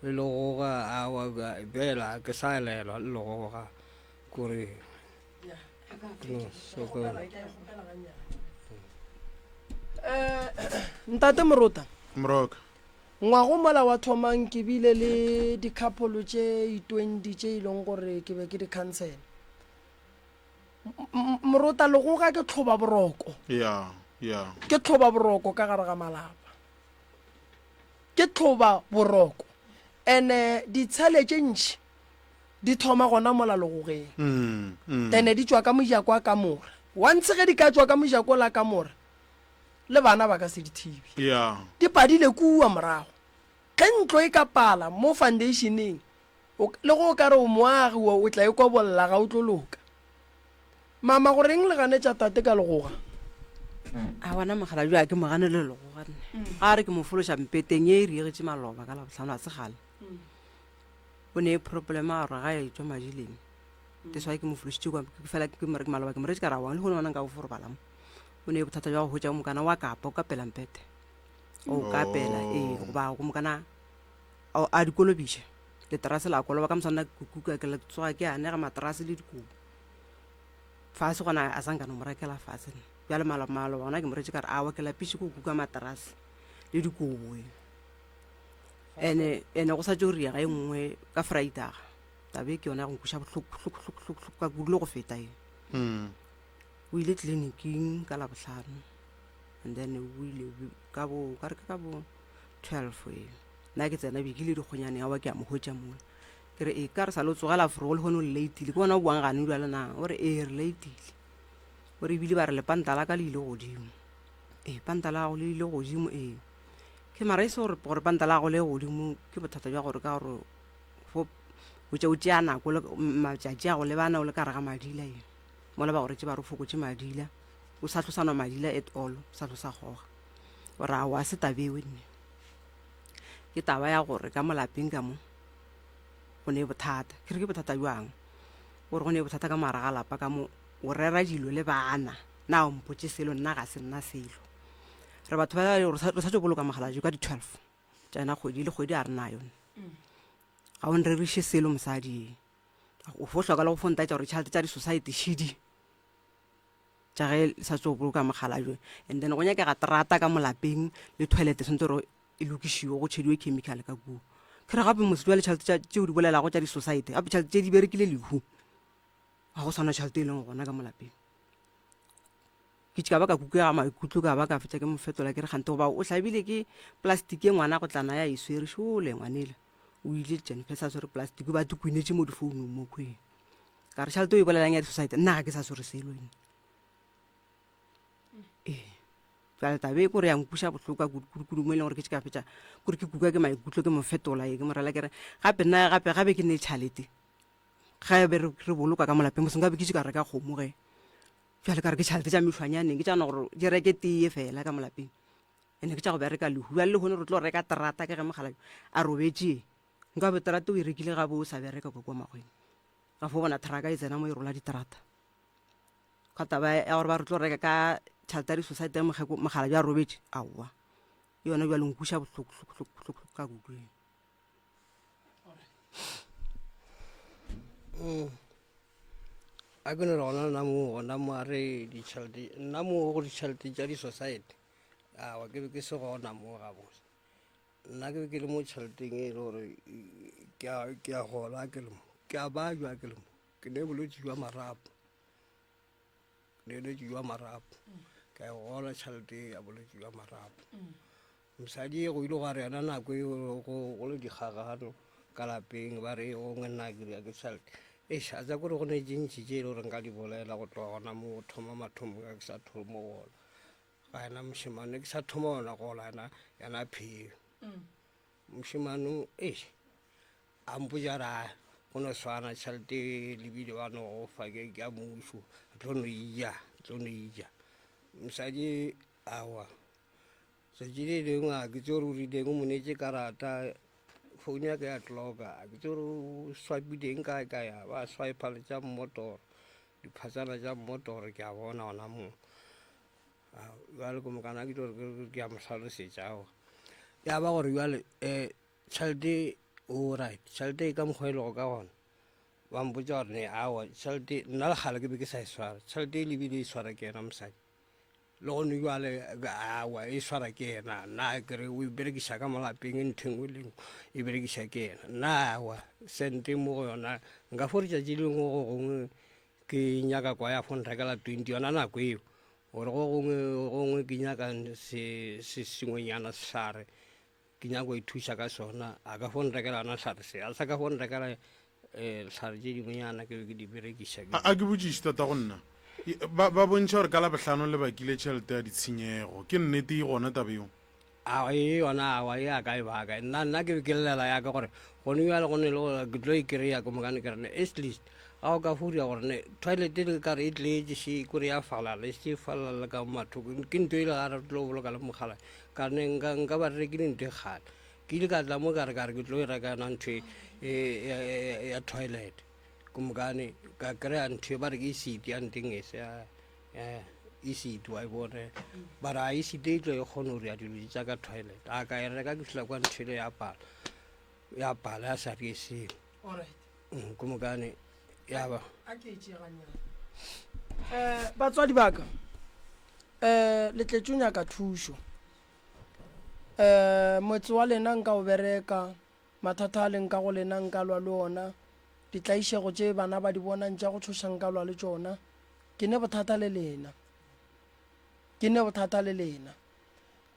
Le legoga, aowa, bjela ke sa elelwa le legoga. Kore ke no sokola. Eh, Ntate Morota. Moroka. Ngwago mola wa thomang ke bile le di-couple tše 20 tše e leng gore ke be ke di counsela. Morota legoga ke tlhoba boroko. Ya, ya. Ke tlhoba boroko ka gare ga malapa. Ke tlhoba boroko. Ene ditshele tše ntši di thoma gona mola legogeng. Mm, mm. Then di tšwa ka mojako wa kamora. Once ge di ka tšwa ka mojako la kamora, le bana ba ka se di thibe. Ya. Di padile kua morago. Ge ntlo e ka pala mo foundationeng, O, le ge o ka re o moagi wa, o tla e kobolla, ga o tlo loka. Mama, go reng le ganetša tate ka legoga? A bona mokgalabje a ke mo gane le legoga nne. Ga a re ke mo fološa mpeteng ye e riegetše maloba ka Labohlano a se kgale. O ne problema a gore ga e tšwa madileng. That's why ke mo fološitše kwa ke fela ke mo re ke maloba ke mo retše ka ra wang le gone ngwana nka o fo robala mo. O ne bothata bja go hwetša mokana wa kapa o kapela mpete. O kapela ee goba go mokana a di kolobiše leterase la koloba ka moswana ke kuka ke tsoga ke anega materase le dikobo fase gona a sanka no mo rekela fase bjale maloba maloba gona ke mo retse ka re awa ke lapiše ko kuka materase le dikobo e ene ene go sa tšo riega e nngwe ka fridaga tabe ke yona ya go nkuša bohloko bohloko bohloko bohloko ka kudu le go feta e mm. o ile tleliniking ka labohlano and then o ile ka bo ka re ke ka bo 12 e nna ke tsena be ke ile dikgonyane awa ke a mo hwetša mola ke re e ka re sa le o tsogela forogo le gone o latile ke bona o boang gane jale na o re ee re latile o re ebile ba re lepanta la ka le ile godimo ee panta la gago le ile godimo ee ke mara e se gore gore panta la gago le godimo ke bothata bja gore ka gore fo o tše o tšea nako matšatši a go lebana o le ka re ga madila e mola ba gore tše ba re o fokotše madila o sa tlo sa nwa madila at all o sa tlo sa goga O re aowa se tabewe nne. Ke taba ya gore ka mo lapeng ka mo go ne bothata. Ke re ke bothata bjang? O re go ne bothata ka mogare ga lapa ka mo o rera dilo le bana. Na o mpotše selo nna ga se nna selo. Re batho ba re sa tšo boloka mogalajwe ka di-12 tša yona kgwedi le kgwedi a re nayo. Ga o nreriše selo mosadi. O fo hloka le go fo ntaetša gore tšhelete tša di-society šidi. Tša ge le sa tšo boloka mokgalabje and then go nyakega terata ka mo lapeng le toilet tshwanetse gore e lokišiwe go tšhediwe chemical ka kua. Ke re gape mos jwale tšhelete tša tšeo di bolelago tša di-society gape tšhelete tše di berekile lehu ga go sana tšhelete e leng gona ka mo lapeng. Ke ka ba ka kukega maikutlo ka ba ka fetša ke mo fetola ke re kgante goba o hlabile ke plastiki e ngwana go tlana ya e swere šole ngwanela o ile Jennifer sa swere plastiki ba tukwinetše mo difounung mo kweng ka re tšhelete o e bolelang ya di-society nna ga ke sa swere selo nna ee jale tabe e kore ya nkuša bohloko ka kudu-kudu mo e leng gore ke ka fetša kore ke kuka ke maikutlo ke mo fetola e ke mo rela ke re gape nna gape gabe ke ne tšhalete ga be re boloka ka molapeng mosong ka be ke tše ka reka kgomo ge Bjale ka re ke tšhelete tša mešwanyaneng, ke tša no gore di reke tee fela ka mo lapeng. Ene ke tša go bereka lehu. Bjale lehono re tlo reka terata ke ge mogala a robetše. Nka be terata o e rekile ga bo o sa bereka kwa kua makgweng. Ga fo bona thraka e tsena mo e rola diterata. Ka taba ya gore ba re tlo reka ka tšhelete ya di-society ya mogala bja robetše, aowa. Yona bjale nkuša bohloko hloko hloko hloko ka kudu. Mm. A ke no re gona nna mo gona mo a re ditšhelete nna mo go ditšhelete tša di-society awa ke be ke se gona mo gabotse nna ke be ke le mo tšheleteng e le gore ke a gola ke le mo ke a bajwa ke le mo ke ne bolwetse jwa marapo ne bolwetse jwa marapo ka e gola tšhelete ya bolwetse jwa marapo Mosadi go ile gwa re yona nako e go le dikgagano ka lapeng ba re gongwe nna ke dira ke tšhelete eish a tsa kore go ne tše ntši tše e le gore nka di bolela go tloga gona mo go thoma mathomo ka ke sa thoma gola ga yena mošemane ke sa thoma gona gola yena yena pheo mošemane eish a mpotša ra go no swana tšhelete e lebile ba no go fa ke ya mmušo tlo no ija tlo no ija mosadi awa Tšatši le lengwe a ke tsebe gore o rileng o mo neetše karata phone ya ka ya tloka a ke tsebe gore o swipileng kae kae a ba swipa le tša mmotoro diphatsana tša mmotoro ke a bona gona moo bjale ko mokana ke tlo re ke a mo hlalosetša ao ya ba gore bjale um tšhelete o right tšhelete e ka mokgwa e lego ka gona ba mpotša gore ne aowa tšhelete nna le kgale ke be ke sa e swara tšhelete e lebile e swara ke yena mosadi Le gone jwale awa e swara ke yena nna ke re o e berekiša ka mo lapeng ntho engwe le engwe e berekiša ke yena nna awa sente mo go yona nka fo re tšatši lengwe go gongwe ke nyaka kwa ya fo nrekela 20 yona nako eo gore go gongwe gongwe ke nyaka se se sengwenyana sehlare ke nyaka go ithuša ka sona a ka fo nrekela yona sehlare se a sa ka fo nrekela um dihlare tše dingwenyana ke be ke di berekiša A, a ke botšiše tata go nna ba, ba bontšha gore ka labohlano le bakile tšhelete ya ditshenyego ke nnete e gona taba eo a e yona awa e a ka e baka nna nna ke be ke llela yaka gore gone bjale go ne le gore ke tlo e kry-a ko mokane ke re ne at least ga o ka furia gore ne toilet e le kare e tletše še kore ya falala e se falala le ka mathoko ke ntho e le ga re tlo boloka le mogala Ka ne nka, nka ba re rekile ntho e kgale. Ke ile ka tla mo ka re ka re ke tlo e reka yona ntho e, e, ya, ya, ya toilet. Kumkane ka kry-a ntho e ba re ke seat ya nteng e se ya, ya e-seat wa e bone. Ba re a e-seat e tlo e kgone go dira dilo tša ka toilet. A ka e reka ke fihla kwa ntho ele ya pala. Ya pala ya sa re selo. Alright. Mm, Kumkane ya ba. A ke e tšee gannyane. Eh, batswadi ba ka, eh, le tletše o nyaka thušo. Eh, motse wa lena nka o bereka, mathata a leng ka go lena nka lwa le ona, ditlaišego tše bana ba di bonang tša go tšhoša nka lwa le tšona. Ke ne bothata le lena. Ke ne bothata le lena.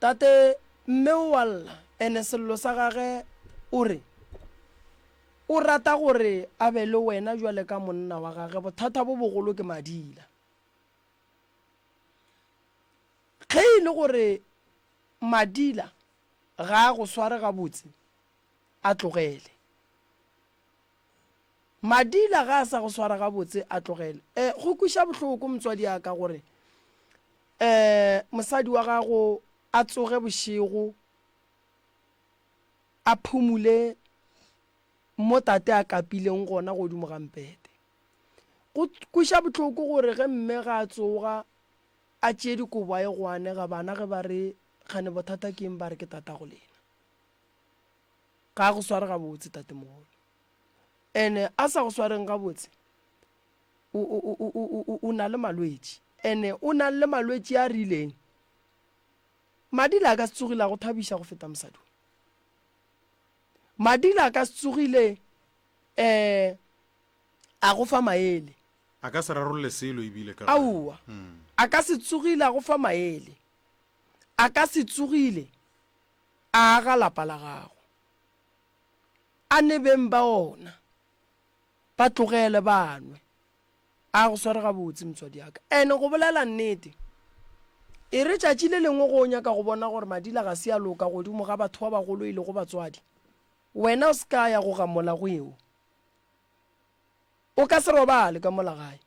Tate, mme o a lla, ene sello sa gage o re, O rata gore a be le wena bjale ka monna wa gage. Bothata bo bogolo ke madila. Ge e le gore madila ga a go sware gabotse, a tlogele. Madila ga a sa go swara gabotse, a tlogele. E, go kweša bohloko motswadi a ka gore um mosadi wa gago a tsoge bošego a phumule mo tate a kapileng gona godimo ga mpete. Go kweša bohloko gore ge mme ga a tsoga a tšee dikobo a ye go anega bana ge ba re kgane bothata ke eng ba re ke tatago lena. Ga a go sware gabotse tatemogolo. Ene a sa go swareng gabotse o, o, o, o, o, o na le malwetši. Ene o na le malwetši a rileng. Madila a ka se tsogile a go thabiša go feta mosadi wo. Madila a ka se tsogile um a go fa maele. A ka se rarolle selo ebile ka gae. Aowa. A ka se tsogile a go fa maele. A ka se tsogile a aga lapa la gago. A ne beng ba ona ba tlogele ba nwe. A go sware gabotse motswadi ya ka. Ene go bolela nnete, e re tšatši le lengwe go o nyaka go bona gore madila ga se a loka godimo ga batho ba bagolo e lego batswadi, wena o se ka ya go gamola go eo. O ka se robale ka mola gae.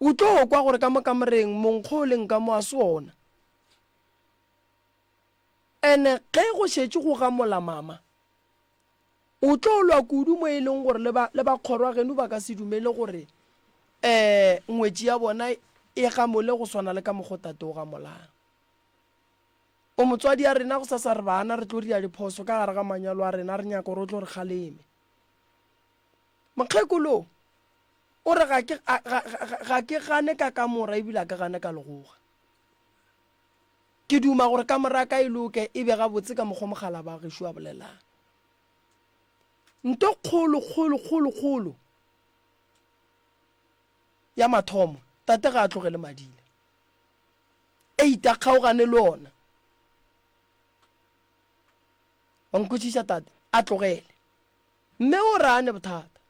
O tlo kwa gore ka mo kamoreng monkgo o leng ka mo a se ona. Ene ge go šetše go gamola mama, o tlo lwa kudu mo e leng gore le ba, le ba kgorwa geno ba ka se dumele gore um ngwetši ya bona e gamole go swana le ka mokgo tate o gamolang. O motswadi a rena gosasa re bana re tlo dira diphoso ka gare ga manyalo a rena re nyaka gore o tlo re kgaleme. Mokgekolo o re ga ke, ga, ga, ga, ga ke gane ka kamora ebile ga ke gane ka legoga. Ke duma gore kamora ya ka e loke e be gabotse ka mokgwa mokgalaba wa gešo a bolelang. Nto kgolo, kgolo, kgolo, kgolo ya mathomo, tate ga a tlogele madila. Eita kgaogane le ona. Wa nkwešiša tate? A tlogele. Mme o re a ne bothata.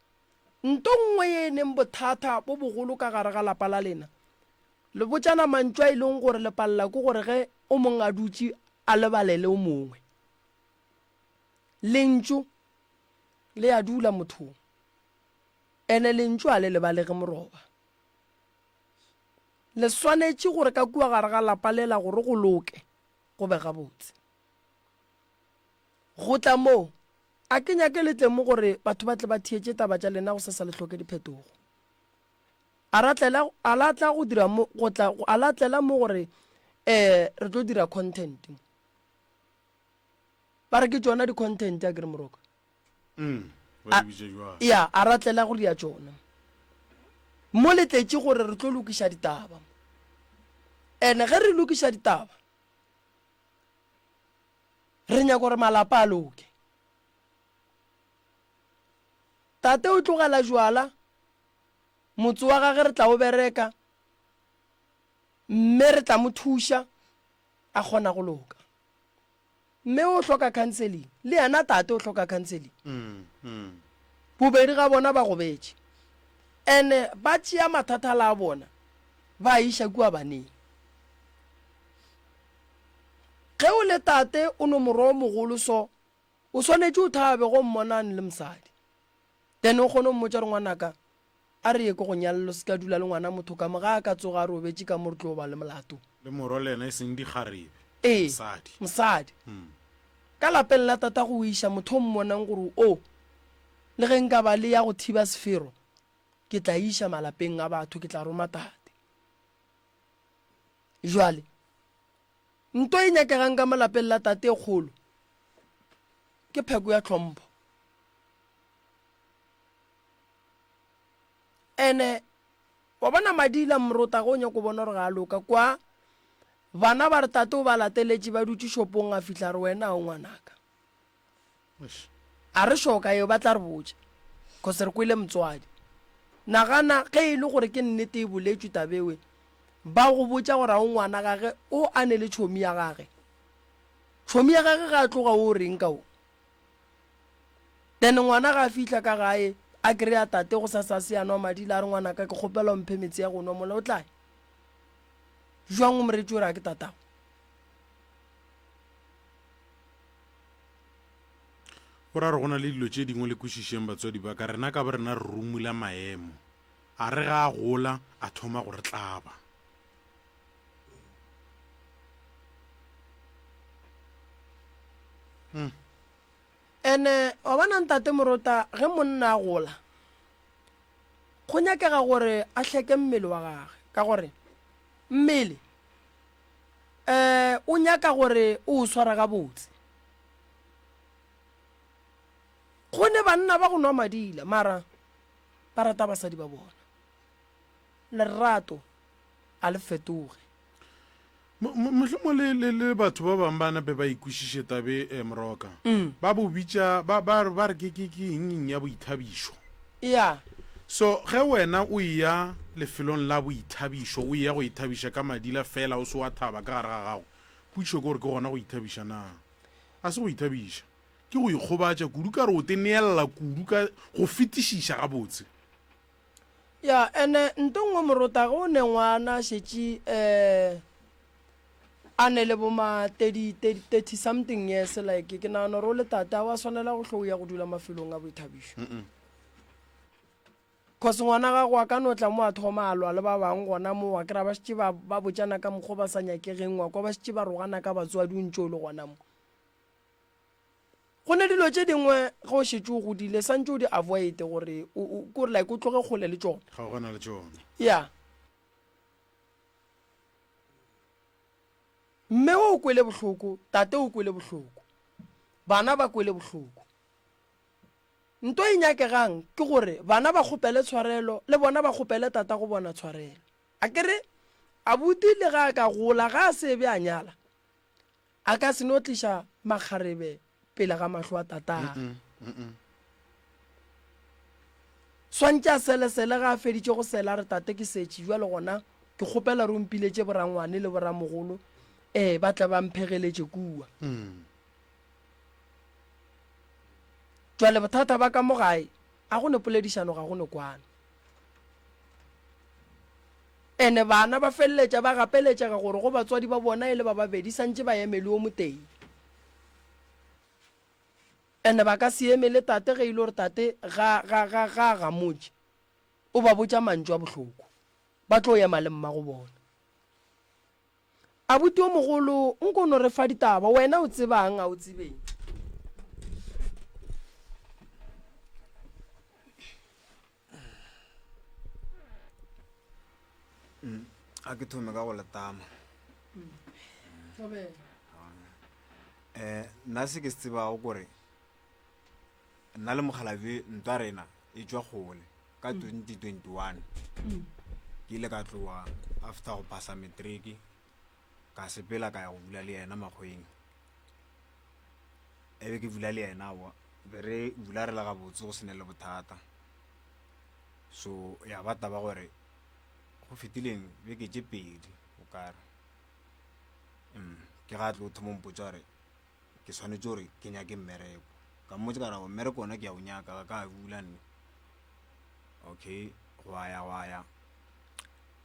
Nto nngwe ye e neng bothata bo bogolo ka gare ga lapa la lena, le botšana mantšu a e leng gore le palela ke gore ge o mongwe a dutše a lebalele o mongwe. Lentšu le a dula mothong, ene lentšu a le lebalege moroba. Le swanetše gore ka kua gare ga lapa lela gore go loke, go be gabotse. Go tla moo, a ke nyake le tle mo gore batho ba tle ba theetše taba tša lena go sasa le hloke diphetogo. A ra tlela, a la tla go dira mo, go tla, a la tlela mo gore eh re tlo dira content mo. Ba re ke tšona di content a ke re moroka. Mm, ba di bitša jwalo. Ya, a ra tlela go dira tšona. Mo le tletše gore re tlo lokiša ditaba. Ene ge re lokiša ditaba, Re nyaka gore malapa a loke. Tate o tlogela jwala, motse wa gage re tla o bereka, mme re tla mo thuša a kgona go loka. Mme o hloka counseling, le yena tate o hloka counseling. Bobedi ga bona ba gobetše. Ene ba tšea mathathala a bona ba a iša kua baneng. Ge o le tate o no morwa o mogolo so o swanetše o thabe go mmona a ne le mosadi. Then o kgone go mmotša gore ngwanaka a re ye ko go nyalelo se ka dula le ngwana motho ka mo ga a ka tsoga a robetše ka mo re tlo ba le molato. Le morwa le yena e seng dikgarebe. Ee, Mosadi. mosadi. Ka lapeng la tatago o iša motho o mmonang gore o le ge nka ba le ya go thiba sefero ke tla iša malapeng a batho ke tla roma tate. Jwale nto e nyakegang ka mo lapeng la tate e kgolo ke pheko ya tlhompho. Ene wa bona Madila Mrota ge o nyako bona gore ga a loka kwa bana ba re tate o ba lateletše ba dutše shopong a fihla re wena o ngwanaka. A re šoka eo ba tla re botša cause re kwele motswadi. Nagana ge e le gore ke nnete e boletšwe tabewe ba go botša gore a o ngwana gage o a ne le tšhomi ya gage. Tšhomi ya gage ga a tloga o reng ka o? Then ngwana ga a fihla ka gae a kry-a tate go sa sa se a nwa madila a re ngwanaka ke kgopela o mphe metsi ya go nwa mola o tla jwang o moretše o re a ke tatago. Go ra re go na le dilo tše dingwe le kwešišeng batswadi ba ka, rena ka bo rena re rumula maemo. A re ga a gola a thoma go re tlaba. Mm. Ene wa bona ntate Morota ge monna a gola go nyakega gore a hleke mmele wa gage ka gore mmele um o nyaka gore o o swara gabotse. Go ne banna ba go nwa madila mara ba rata basadi ba bona. Lerato a le fetoge. Mohlomong le, le, le batho ba bangwe ba nape ba ikwešiše tabe eh, moroka. Mm. Ba bo bitša ba, ba, ba re ke, ke, ke eng eng ya boithabišo. Yeah. So ge wena o eya. lefelong la boithabišo o eya go ithabiša ka madila fela o se wa thaba ka gare ga gago, potšišo ke gore ke gona go ithabiša na? Ga se go ithabiša, ke go ikgobatša kudu ka re o te neella kudu ka go fetišiša gabotse. Ya, ene nto nngwe morota ge o ne ngwana a šetše um a ne le bo ma 30, 30, 30 something years like ke nagana gore o le tate a wa swanela go hlo o ya go dula mafelong a boithabišo. Cause ngwana gago a ka no tla mo a thoma a lwa le ba bangwe gona mo wa kry-a ba šetše ba ba botšana ka mokgwa ba sa nyakegeng wa kwa ba šetše ba rogana ka batswadi o ntše o le gona mo. Go ne dilo tše dingwe ge o šetše o godile santše o di avoid gore o o kore like o tloge kgole le tšona. Kgaogana le tšona. Ya. Mme o kwele bohloko, tate o kwele bohloko, bana ba kwele bohloko. Nto e nyakegang ke gore bana ba kgopele tshwarelo le bona ba kgopele tatago bona tshwarelo. Akere abuti le ge a ka gola ga a se be a nyala a ka se no tliša makgarebe pele ga mahlo a tatagwe. Swantše a selesele ge a feditše go sela a re tate ke setše bjale gona ke kgopela re o mpiletše borangwane le boramogolo ee ba tle ba mphegeletše kua. Jwale bothata ba ka mo gae, a go ne poledišano, ga go ne kwano. Ene bana ba feleletša ba gapeletšega gore go batswadi ba bona e le ba babedi santše ba eme le o motee. Ene ba ka se eme le tate ge e le gore tate ga, ga, ga, ga a gamotše. O ba botša mantšu a bohloko. Ba tlo ema le mmago bona. Abuti o mogolo, nko no re fa ditaba, wena o tsebang, a o tsebeng? Mm, a ke thome ka go letama. Thobela. Eh, nna se ke se tsebago kore nna le mokgalabje ntwa rena e tšwa kgole ka 2021 ke ile ka tloga after go phasa matric ka sepela ka ya go dula le yena makgweng e be ke dula le yena wa be re dula re le gabotse go sene le bothata so ya ba taba gore go fetileng beke tše pedi o kare mm, ke ga tlo thoma mpotsa gore ke swanetše gore ke nyake mmereko. Ka mmotša ka re, mmereko wona ke a o nyaka, ga ka dula nne. Okay, gwa ya gwa ya.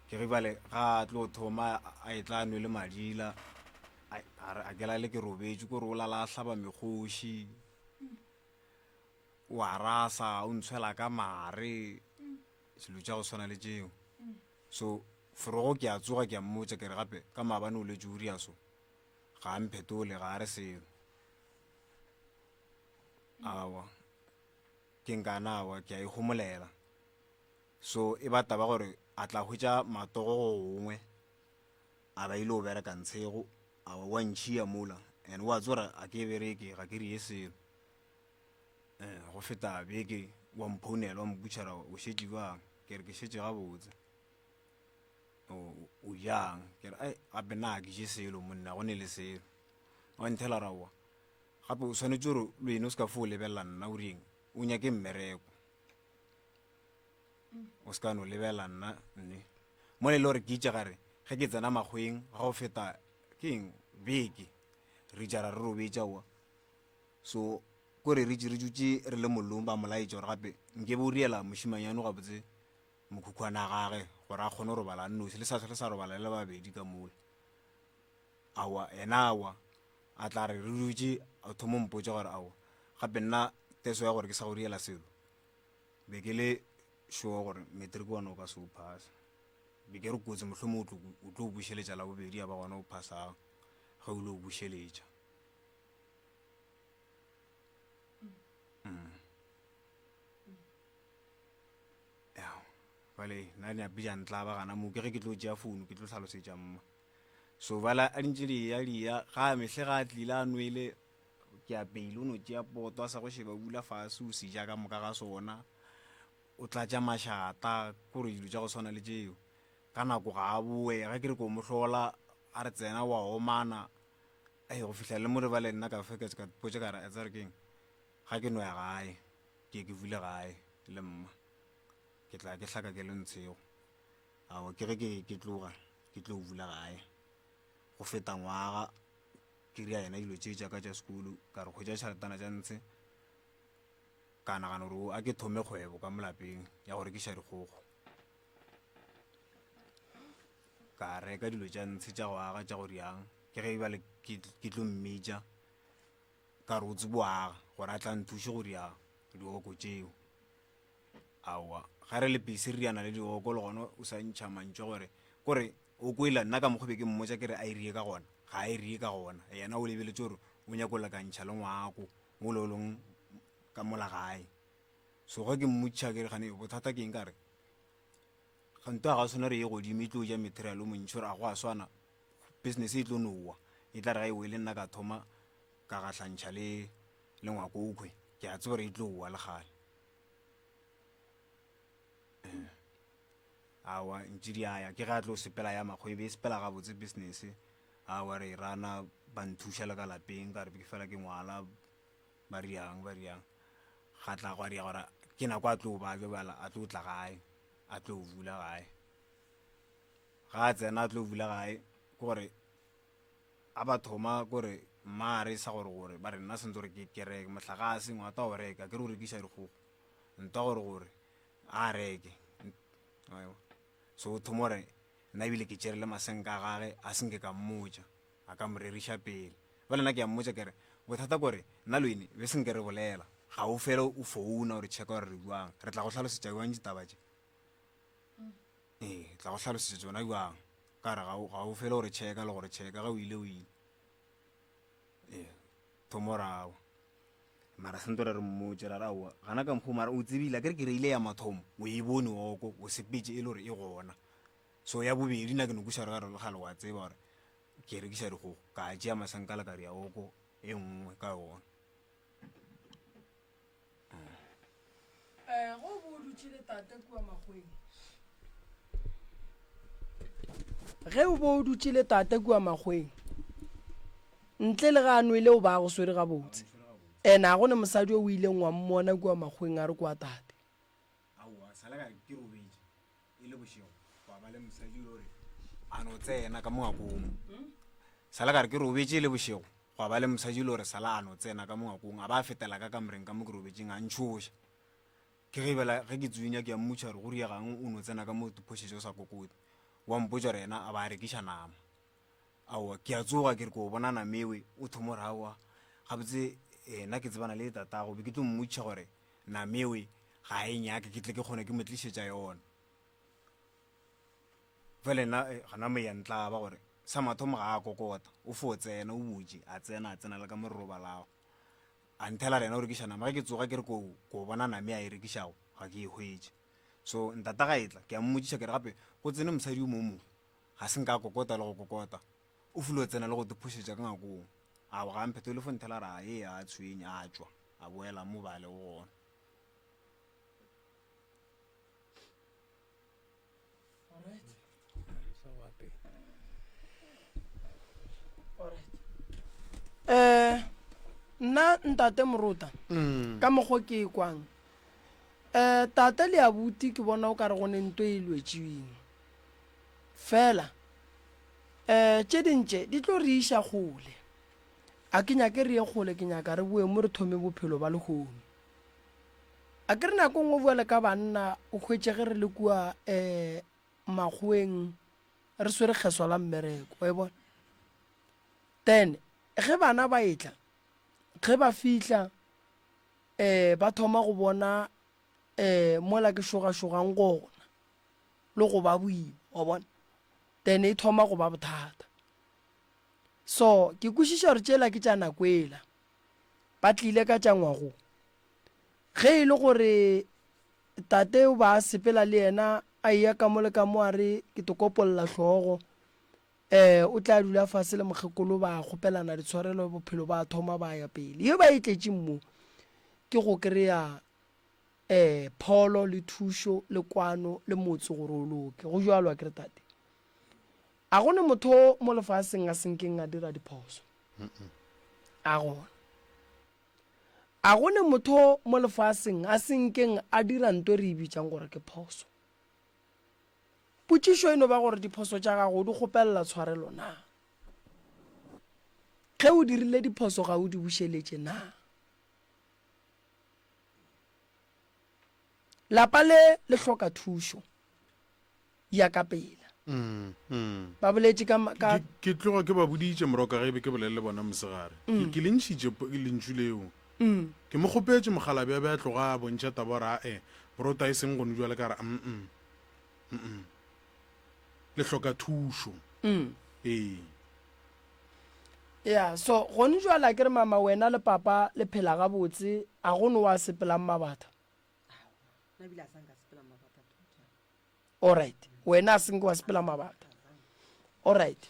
Ke ge bjale ga a tlo thoma a etla a nwele madila, a re a ke lale ke robetše, ko re o lala a hlaba mekgoši, o a rasa, o ntshwela ka mare, selo tša go swana le tšeo. So forogo ke a tsoga ke a mmotša ke re gape ka maabane o letše o ria so. Ga a mphetole, ga a re selo. Aowa, ke nkana aowa, ke a e homolela. So e ba taba gore a tla hwetša matogo go gongwe, a ba ile go bereka ntshego, aowa wa ntšhia mola. And wa tseba gore a ke bereke, ga ke reye selo. Eh, go feta beke wa mphounela wa mpotša ra o šetše bjang, ke re ke šetše gabotse. O jang? Ke re, ai, gape nna ga ke je selo monna, go ne le selo. Wa nthela ra oa. Gape o swanetše gore le wena o se ka fo o lebelela nna o reng, o nyake mmereko. O se ka no lebelela nna nne. Mola e le gore ke itše gare ge ke tsena makgweng ga go feta ke eng beke re jara re robetša oa. So kore re re dutše re le mollong ba molaetša gore gape nke be o riela mošimanyane gabotse mokhukhwana a gage gore a kgone go robala a nnoši, le sa hlwe le sa robala le babedi ka mola. Aowa, yena aowa, a tla re re dutše, a thoma mpotša gore aowa, gape nna teso ya gore ke sa go diela selo, be ke le sure gore matric one o ka se o phase. Be ke re kotsi mohlomong o tlo o bušeletša la bobedi ya ba gona o phasago ge o ile o bušeletša. Mm. Ya, bale nna ne bitša ntla ba gana mo ke ge ke tlo tšea founu ke tlo hlalosetša mma. So bala a dintše di ya di ya ga mehle ga a tlile a nwele ke a peile o no tšea poto a sa go sheba bula fase o se ja ka moka ga sona o tlatša mašata kore dilo tša go swana le tšeo ka nako ga a boe ga ke re ko mo hlola a re tsena wa omana ai go fihla le mo re bale nna ka feketsa ka potša ka re a tsare keng ga ke no ya gae ke ke bule gae le mma ke tla ke hlaka ke le ntshego. Aowa ke ge ke ke tloga ke tlo bula gae go feta ngwaga ke ria yena dilo tše tša ka tša sekolo ka re hwetša tšheletana tša ntshe ka nagana gore a ke thome kgwebo ka mo lapeng ya go rekiša dikgogo. Ka reka dilo tša ntshe tša go aga tša go riang ke ge bjale ke tlo mmitša ka re o tsebo aga gore a tla nthuše go ria dioko tšeo. Aowa, ga re le busy re riana le dioko le gona o sa ntšha mantšu a gore kore o kwela nna ka mokgwa be ke mmotša ke re a irie ka gona ga a irie ka gona yena o lebeletše gore o nyako lekantšha le ngwako o le o leng ka mola gae. So ge ke mmotšiša ke re gane bothata ke eng ka re nto ga swana re ye godimo e tlo ja material o montši gore a go a swana business e tlo nowa e tla re ga e wele nna ka thoma ka gahlantšha le le ngwako okhwe ke a tseba gore e tlo wa le gale. Aowa ntše di a ya ke ge a tlo sepela ya makgweng e be e sepela gabotse business aowa re e rana ba nthuša le ka lapeng ka re ke fela ke ngwala ba riang ba riang ga tla gwa ria gore ke nako a tlo ba bjala a tlo tla gae a tlo bula gae ga a tsena a tlo bula gae ke gore a ba thoma kore mma a re sa gore gore ba re nna sentse gore ke ke reke mohlagase ngwata o reka ke re o rekiša dikgogo ntwa gore gore a reke so o thoma gore nna ebile ke tšere le masenka a gage a senke ka mmotša a ka mo reriša pele bjale nna ke a mmotša ke re bothata kore nna le wene be senke re bolela ga o fele o founa gore checka gore re buang re tla go hlalosetša jwang ditaba tše Ee, tla go hlalosetša tšona bjang. Ka re ga o, ga o fele gore checka le gore checka ge o ile o ile. Ee, thomo rago. Mara sentse re re mmotse ra re aowa gana ka mokgwa mara o tsebile akere ke reile ya mathomo o e bone oko o sepetse e le gore e gona. So ya bobedi nna ke no kweša gore ka re le gale wa tseba gore ke rekiša dikgogo ka tšea masenka le ka ria oko e nngwe ka yona. Eh, go bo o dutše le tate kua makgweng. Ge o bo o dutše le tate kua makgweng, ntle le ga a nwele o ba go swere gabotse. Ene a go ne mosadi o o ileng wa mmona kua makgweng a re kwa tate. Aowa, sala ka re ke robetše e le bošego gwa ba le mosadi yo re a no tsena ka mo ngwakong. Sala ka re ke robetše e le bošego gwa ba le mosadi yo re sala a no tsena ka mo ngwakong a ba a fetela ka kamoreng ka mo ke robetšeng a ntšhoša. Ke ge bjale ge ke tsunya ke a mmotša gore go riegang o no tsena ka mo phošetša o sa kokote. Wa mpotša gore yena a ba a rekiša nama. Aowa ke a tsoga ke re ko bona namewe o thoma gore aowa gabotse nna ke tsebana le tatago be ke tlo mmotšiša gore namewe ga e nyake ke tle ke kgone ke mo tlišetša yona. Fela nna eh, gona mo ya ntlaba gore sa mathomo ga a kokota o fo tsena o butše a tsena a tsena le ka mo re robalago a nthela re yena o rekiša nama ge ke tsoga ke re ko ko bona name a e rekišago ga ke e hwetše so ntata ga e tla ke a mmotšiša ke re gape go tsene mosadi o mo mongwe ga se nka a kokota le go kokota o filo tsena le go tephošetša ka ngakong a ga mphetole fo nthela ra e a tshwenya a tšwa a boela mo ba lego gona. Eh, nna ntate morota mm. ka mokgwa ke e kwang um tate le abuti ke bona o ka re go ne nto e lwetšweng fela um tše dintše di tlo re iša kgole A ke nyake re ye kgole, ke nyaka re boe mo re thome bophelo ba lehono. A ke re nako nngwe bjale ka banna o hwetše ge re le kua um makgoweng re swere kgeswa la mmereko, wa e bona? Then ge bana ba etla, ge ba fihla um ba thoma go bona um mola ke šogašogang gona le go ba boima, wa bona? Then e thoma go ba bothata. So, ke kwešiša gore tšela ke tša nako ela. Ba tlile ka tša ngwago. Ge e le gore tate o ba a sepela le yena a eya ka mo le ka mo a re ke to kopolla hlogo, eh, o tla dula fase le mokgekolo ba kgopelana ditshwarelo bophelo ba thoma ba ya pele. Ye ba e tletšeng mo ke go kry-a eh, pholo le thušo le kwano le motse gore o loke. Go jwalo akere tate? A go ne motho mo lefaseng a senkeng a dira diphoso? A gona. A go ne motho mo lefaseng a senkeng a dira nto re e bitsang gore ke phoso? Potšišo e no ba gore diphoso tša gago o di kgopelela tshwarelo na? Ge o dirile diphoso ga o di bušeletše na? Lapa le le hloka thušo ya ka pela. Ba boletše ka, ka. Ke, ke tloga ke ba boditše moroka ge be ke bolele le bona mosegare. Ke, ke le ntšhitše lentšu leo. Ke mo kgopetše mokgalabje a be a tloga a bontšha taba gore ae, borota e seng gone bjale ka re, mm, mm, le hloka thušo. Ee. Ya, so gone jwale a ke re mama wena le papa le phela gabotse, a go no wa sepelang mabatha? Alright, wena a senke wa sepela mabatha. Alright.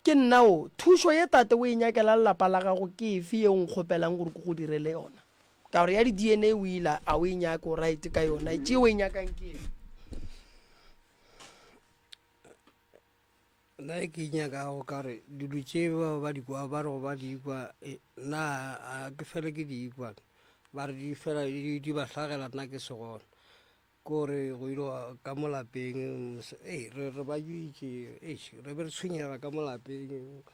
Ke nna o, thušo ye tate o e nyakela lelapa la gago ke efe ye o nkgopelang gore ke go direle yona? Ka gore ya di-DNA o ile a o e nyake, o right ka yona. Tše o e nyakang ke efe? Nna e ke e nyakago ka gore dilo tše ba ba di kwa ba rego ba di kwa e, nna a ke fele ke di kwa ba re di fela di di ba hlagela nna ke se gona ke gore go ile gwa- ka mo lapeng mos- ei re re ba jwetše eish re be re tshwenyega ka mo lapeng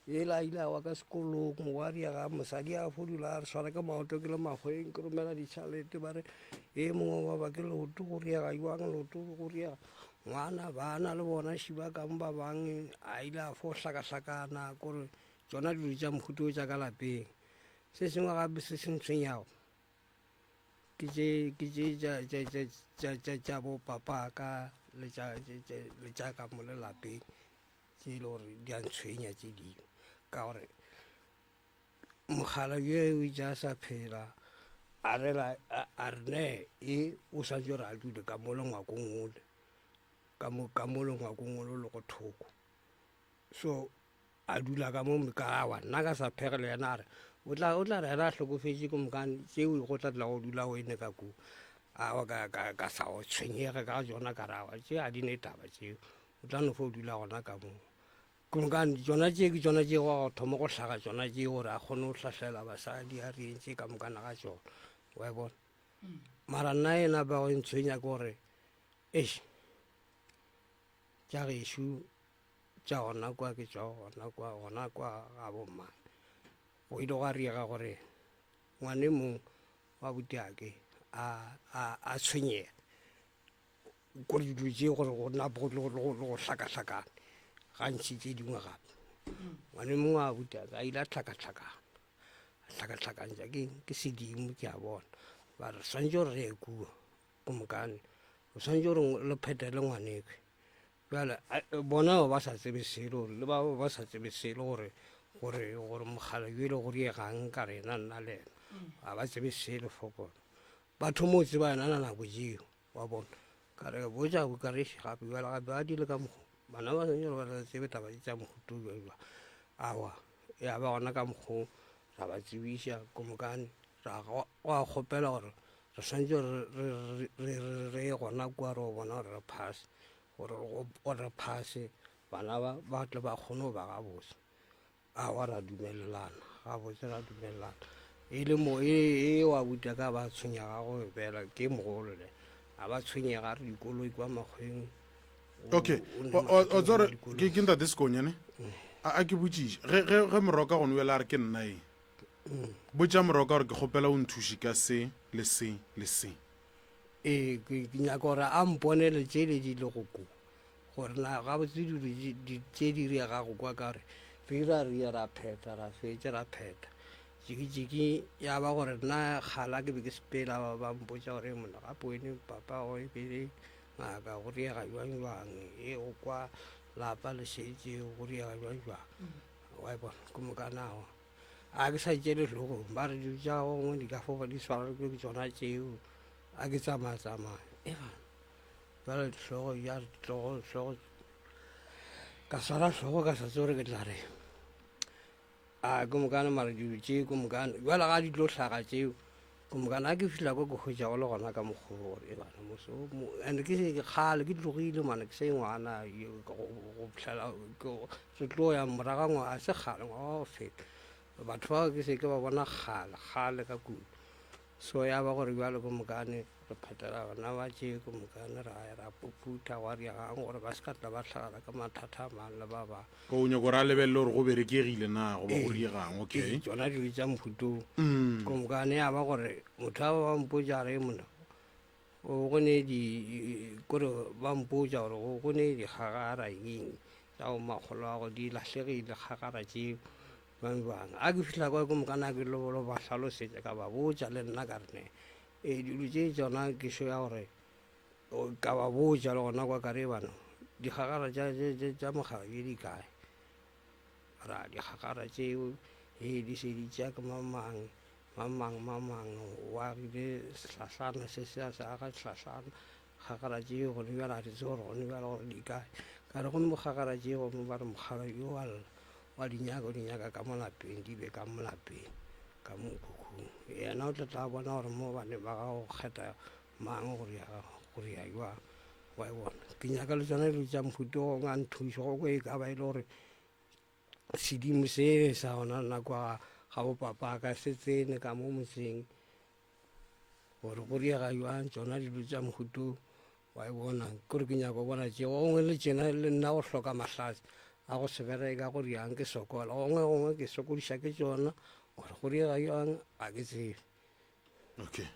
ela a ile a wa ka sekolong wa riega mosadi a fo dula a re swara ka maoto ke le makgweng ke romela ditšhalete ba re e mongwe wa ba ke leoto go riega jwang leoto go riega Ngwana bana le bona šiba ka mo ba bang a ile a fo hlakahlakana kore tšona dilo tša mohuta o tša ka lapeng. Se sengwe gape se se ntshwenyago ke tše ke tše tša tša tša tša tša tša bo papa ka le tša le tša ka mo lelapeng tše e le gore di a ntshwenya tše dingwe ka gore Mokgalabje o itše a sa phela a rela a re ne e o swantše gore a dule ka mo lengwakong ole ka mo ka mo lengwakong ole o lego thoko. So a dula ka mo ka awa nna ka sa phege le yena a re o tla o tla re yena a hlokofetše ke mokane tšeo go tla tla go dula o ene ka kua. Awa ka ka ka sa o tshwenyege ka tšona ka re awa tše a di ne taba tšeo o tla no fo dula gona ka moo. Ke mokane tšona tše ke tšona tše gwa go thoma go hlaga tšona tše gore a kgone go hlahlela basadi a reng tše ka mokana ga tšona wa e bona mara nna ena ba go ntshwenya ke gore eish tša gešo tša gona kwa ke tšwa gona kwa gona kwa ga bomma go ile gwa riega gore ngwane mong wa butiake a a a tshwenyega Ko dilo tše gore go napa go go hlakahlakana gantši tše dingwe gape. Ngwane mongwe a buta a ile a hlakahlakana, a hlakahlakantša ke ke sedimo ke a bona. Ba re swantše gore re ye kua ko mokane o swantše gore le phetele ngwanekwe. Bjale bona ba ba sa tsebe selo le ba ba sa tsebe selo gore gore gore mokgalabje le go diegang ka rena nna le yena ga ba tsebe selo fokolo. Ba thoma go tseba yena na nako tšeo. Wa bona? Ka re botša ka re gape bjale gape a dile ka mokgo bana ba santse ba tsebe taba tše tša mohuto jwa jwa awa ya ba gona ka mokgo ra ba tsebiša ko mokane ra gwa kgopela gore re swantse re ye gona kua re go bona gore re phase gore re phase bana ba ba tle ba kgone go ba gabotse. Aowa ra dumelelana gabotse ra dumelelana e le mo e, e wa buta ka ba tshwenyega go e beela ke mogolo le a ba tshwenyega re dikoloi kwa makgweng okay o tsore ke ke ntate sekonya ne a ke botšiše ge ge ge moroka gone wela a re ke nna e mm. botša moroka gore ke kgopela o nthuše ka se le se le se ee ke nyaka gore a mponele tše le di le go ko Gore na gabotse dilo tše di diregago kwa ka gore re ira re ya ra phetha ra fetša ra phetha jikijiki ya ba gore nna kgala ke be ke sepela ba ba mpotša gore monna gape wene papa go e be ngaka go riega jwang jwang e go kwa lapa le šetše go riega jwang jwang wa e bona ke mokanago a ke sa tšele hlogong ba re dilo tša gongwe di ka fo ba di swara ke tsona tšeo a ke tsamaya tsamaya e bana Bjale hlogo ya hlogo hlogo ka swara hlogo ka sa tsebe gore ke tla reng. A ke mokane mara dilo tše ke mokane bjale ga di tlo hlaga tšeo ke mokane a ke fihla ko ke hwetša go le gona ka mokgwa gore e bana moso and ke se kgale ke tlogile mane ke se ngwana go fihlela re tlo ya moraga ngwaga se kgale ngwaga wa go feta batho bao ke se ke ba bona kgale kgale ka kudu. So ya ba gore bjalo ke mokane re phetela bana ba tše ke mokane ra ya ra phuphutha gwa riegang gore ba se ka tla ba hlagala ka mathata a mang le ba bang. O nyako gore a lebelele gore go berekegile na goba go riegang, okay. Ee, tšona dilo tša mohuto. Ke mokane ya ba gore motho a ba mpotša re mona go ne di kore ba mpotša gore go ne dikgagara eng tša go makgolo a go di lahlegile kgagara tšeo. Bang bang. A ke fihla kwa ke mokana ke lo ba hlalosetša ka ba botša le nna ka re ne e dilo tše tšona ke šo ya gore ka ba botša le gona kwa ka re bana dikgagara tša tša mokgalabje di kae ra dikgagara tšeo e di se di tša ke mamang mamang mamang wa agile sehlahlana se se a se aga sehlahlana kgagara tšeo gone bjale a re tsebe gore gone bjale gore di kae ka re gomme kgagara tšeo gomme ba re mokgalabje wa lla Wa di nyaka, o di nyaka ka mo lapeng, di be ka mo lapeng, ka mo mokhukhung. Yena o tla tla bona gore mo baneng ba gago o kgetha mang gore ya gore ya jwang. Wa e bona. Ke nyaka le tsona dilo tša mohuta o gongwe a nthuše go e ka ba e le gore sedimo se sa gona nako ga ga bopapa ka se tsene ka mo motseng gore go diega jwang tsona dilo tša mohuta o. Wa e bona? Kore ke nyaka go bona tše. Gongwe le tšena le nna go hloka mahlatse a go se bereka go riang ke sokola. Gongwe gongwe ke sokodiša ke tšona gore go diega jwang ga ke tsebe. Okay.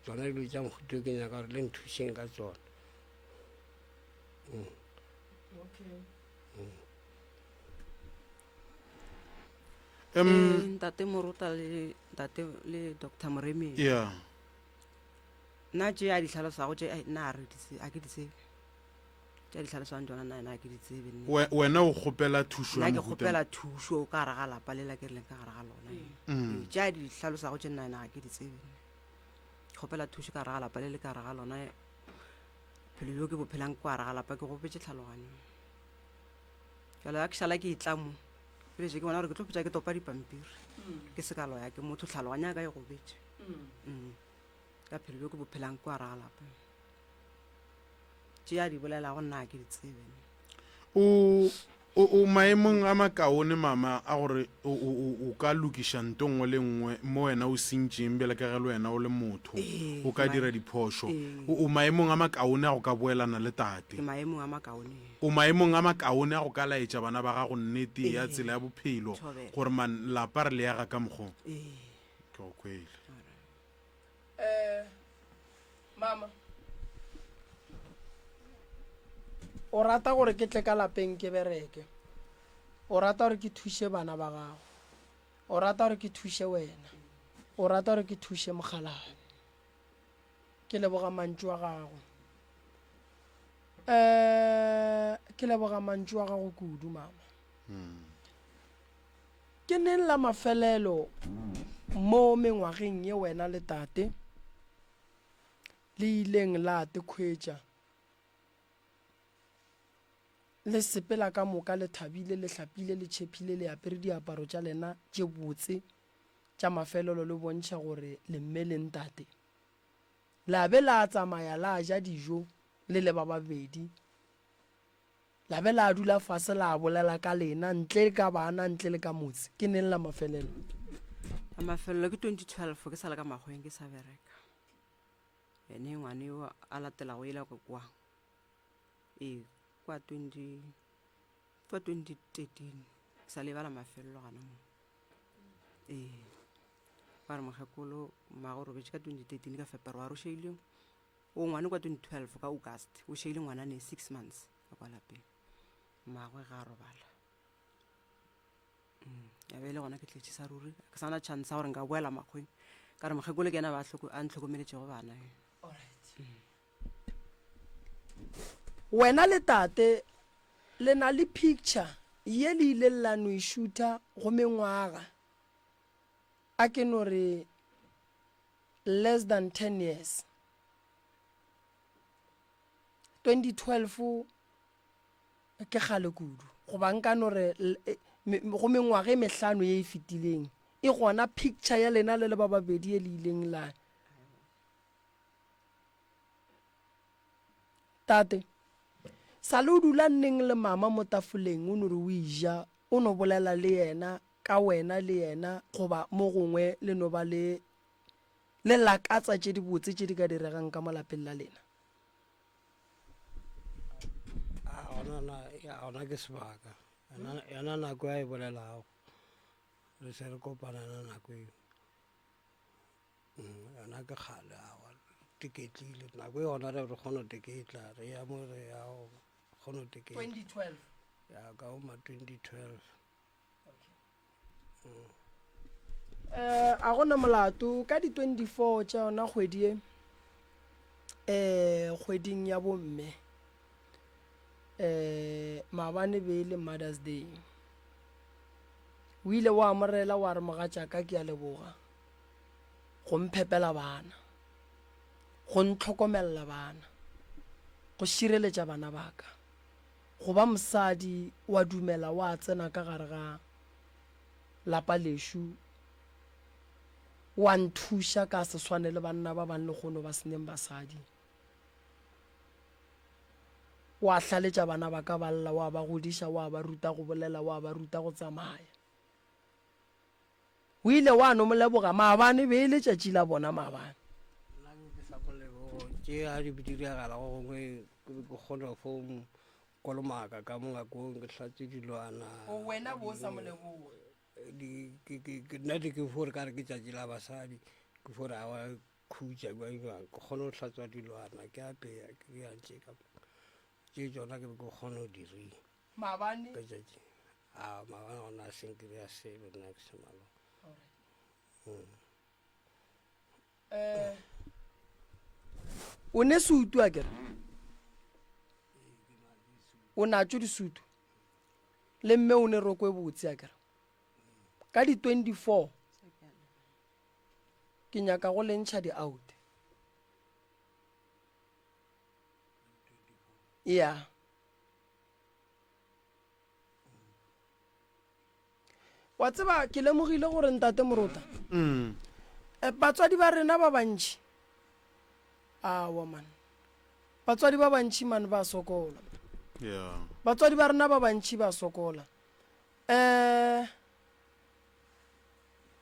Tsona dilo tša mohuta ke nyaka gore le nthušeng ka tsona. Mm. Okay. Mm. Um, eh, ntate Morota le ntate le Dr. Moremi. Yeah. Nna tše a di hlalosago tše, ai, nna a re di tse, a ke di tsebe. Tše a di hlalosang tšona nna ena a ke di tsebe nne. We, wena o kgopela thušo Nna ya ke mohuta. kgopela thušo ka gare ga lapa lela ke rileng ka gare ga lona. Mm. Ee, Tše a di hlalosago tše nna ena ga ke di tsebe nne. Ke kgopela thušo ka gare ga lapa le le ka gare ga lona. Bophelo bjo ke bo phelang ka gare ga lapa ke gopetše tlhaloganyo. Jwale ga ke šala ke etla mo, feleletše ke bona gore ke tlo fetša ke topa dipampiri. Ke se ka loya ke motho, tlhaloganyo ya ka e gobetše. Mm. Ka phelo bjo ke bo phelang kwa gare ga lapa. Tše a di bolelago nna ga ke di tsebe. O, o, o maemong a makaone, mama, a gore o, o, o, o ka lokiša nto nngwe le nngwe mo wena o sentšeng bjale ka ge le wena o le motho, Ee, o ka ke dira ma- diphošo. Ee. O, o maemong a makaone a go ka boelana le tate. Ke maemong a makaone. O maemong a makaone a go ka laetša bana ba gago nnete ya Ee. tsela ya bophelo, Thobela. gore man, lapa re le aga ka mokgo. Ee. Ke go kwele. Eh, mama o rata gore ke tle ka lapeng ke bereke o rata gore ke thuše bana ba gago o rata gore ke thuše wena o rata gore ke thuše mokgalabje ke leboga mantšu a gago um ke leboga mantšu a gago kudu mama Ke neng la mafelelo mo mengwageng ye wena le tate le ileng la tekhwetša le sepela ka moka le thabile, le hlapile, le tšhephile, le apere diaparo tša lena tše botse tša mafelelo le bontšha gore le mme le ntate? La be la tsamaya la ja dijo le le ba babedi La be la dula fase la bolela ka lena, ntle le ka bana, ntle le ka motse. Ke neng la mafelelo? La mafelelo ke 2012 ke sa le ka makgweng ke sa bereka. Ene ngwane yo a latelago ela ka kwa. Ee, kwa 20 kwa 2013 ke sa lebala mafelelo gana mo. Ee. Ba re mokgekolo mmago robetše ka 2013 ka February o šeile O ngwane kwa 2012 ka August o šeile ngwana ne 6 months ka kwa lapeng mmagwe ga a robala mm, ya be e le gona ke tletše sa ruri ke sana chance ya gore nka boela makgweng ka re mokgekolo ke ena ba a ntlhokomeletšego bana mm. Wena le tate le na le picture ye le ileng la no e shutha go mengwaga a ke no re less than 10 years. 2012 ke kgale kudu goba nka no re e, go mengwaga e mehlano ye e fetileng e gona picture ya lena le le ba babedi e le ileng la tate sa le o dula nneng le mama mo tafoleng o no re o ija o no bolela le yena ka wena le yena goba mo gongwe le no ba le. Le lakatsa tše dibotse tše di ka diregang ka mo lapeng la lena? A gona na, ya gona ke sebaka. Yona, yona nako ya e bolelago. Re se re kopana yona nako eo. Mm, yona ke kgale awa teketlile. Nako e gona re re kgona go teketla, re ya mo re ya go kgona go teketla. 2012. Ya ka go ma 2012. Eh, a gona molato ka di 24 tša yona kgwedi e eh kgweding ya bomme eh maabane be e le Mother's Day o ile wa amogela wa re mogatšaka ke a leboga go mphepela bana go ntlhokomelela bana go šireletša bana ba ka Go ba mosadi wa dumela wa tsena ka gare ga lapa lešu wa nthuša ka se swane le banna ba bang lehono ba se neng basadi. Wa hlaletša bana ba ka ba lla, wa ba godiša, wa ba ruta go bolela, wa ba ruta go tsamaya. O ile wa no mo leboga maabane, be e le tšatši la bona maabane. Nna ke ke sa mo lebogo tše a di diragala go gongwe ke be ke kgona fo kolomaka ka mo ngakong ke hlatse dilwana. O wena bo sa mo leboga. Di ke ke ke nna di ke fo re ka re ke tšatši la basadi ke fo re awa khutša jwang jwang ke kgone go hlatswa dilwana ke apeya ke dirang tše ka tše tšona ke be ke kgona go di ria. Maabane. Ka tšatši a maabane gona a seng ke ria selo nna ke se malo. Eh, o ne sutu a kere o natšo disutu le mme o ne roko e botse a kere ka di 24 ke nyaka go le ntšha di-out ya Wa tseba, ke lemogile gore Ntate Morota, mm. Eh, batswadi ba rena ba bantši, awa man, batswadi ba bantši man ba sokola. Yeah. Batswadi ba rena ba bantši ba sokola. Eh,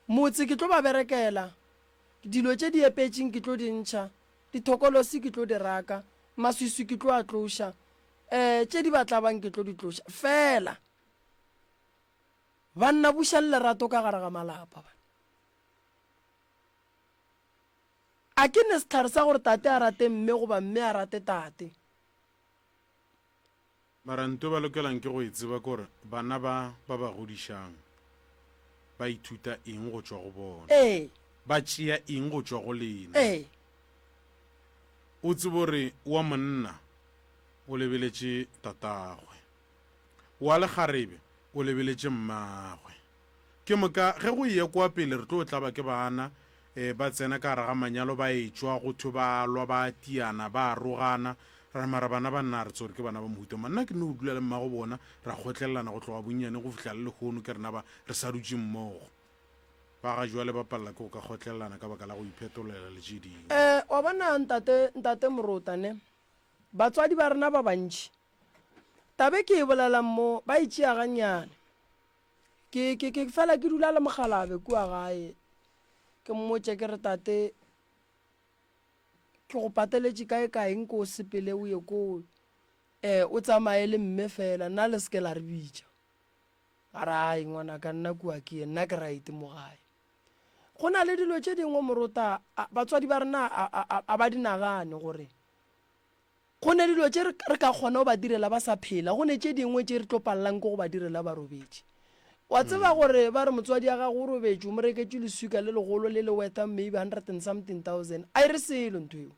motse ke tlo ba berekela, dilo tše di epetšeng ke tlo di ntšha, dithokolosi ke tlo di raka, maswiswi ke tlo a tloša, um tše di ba tlabang ke tlo di tloša. Fela banna bušang lerato ka gare ga malapa ba. A ke ne sehlare sa gore tate a rate mme goba mme a rate tate. Mara nto ba lokelang ke go e tseba ke gore bana ba ba ba godišang ba ithuta eng go tšwa go bona. Ee. Ba tšea eng go tšwa go lena. Ee. O tsebe gore wa monna o lebeletše tatagwe, wa lekgarebe o lebeletše mmagwe. Ke moka ge go eya kua pele re tlo tlaba ke bana e, ba tsena ka gare ga manyalo ba etšwa go thwe ba lwa ba tiana ba arogana. Ra re mara bana ba nna re tsore ke bana ba mohuta mang. Nna ke no dula le mmago bona ra kgotlelelana go tloga bonnyane go fihla le lehono ke rena ba re sa dutše mmogo. Ba ga jwale ba palela ke go ka kgotlelelana ka baka la go iphetolela le tše dingwe. Eh, wa bona ntate, ntate Morota ne, batswadi ba rena ba bantši, taba e ke e bolelang mo, ba e tšea gannyane. Ke, ke, ke fela ke dula le mokgalabe kua gae, ke mmotše ke re, Tate, ke go pateletše kae kae, nko o sepele o ye koo, eh, o tsamaye le mme fela, nna le se ke la re bitša. A re, Ai, ngwanaka, nna kua ke ye, nna ke right mo gae. Go na le dilo tše dingwe morota, a, batswadi ba rena a, a, a, a ba di nagane gore go ne dilo tše re, re ka kgona go ba direla ba sa phela, go ne tše dingwe tše re tlo palelang ke go ba direla ba robetše. Wa tseba gore ba re motswadi ya gago o robetše, o mo reketše leswika le legolo le le worthang maybe hundred and something thousand, a e re selo ntho eo.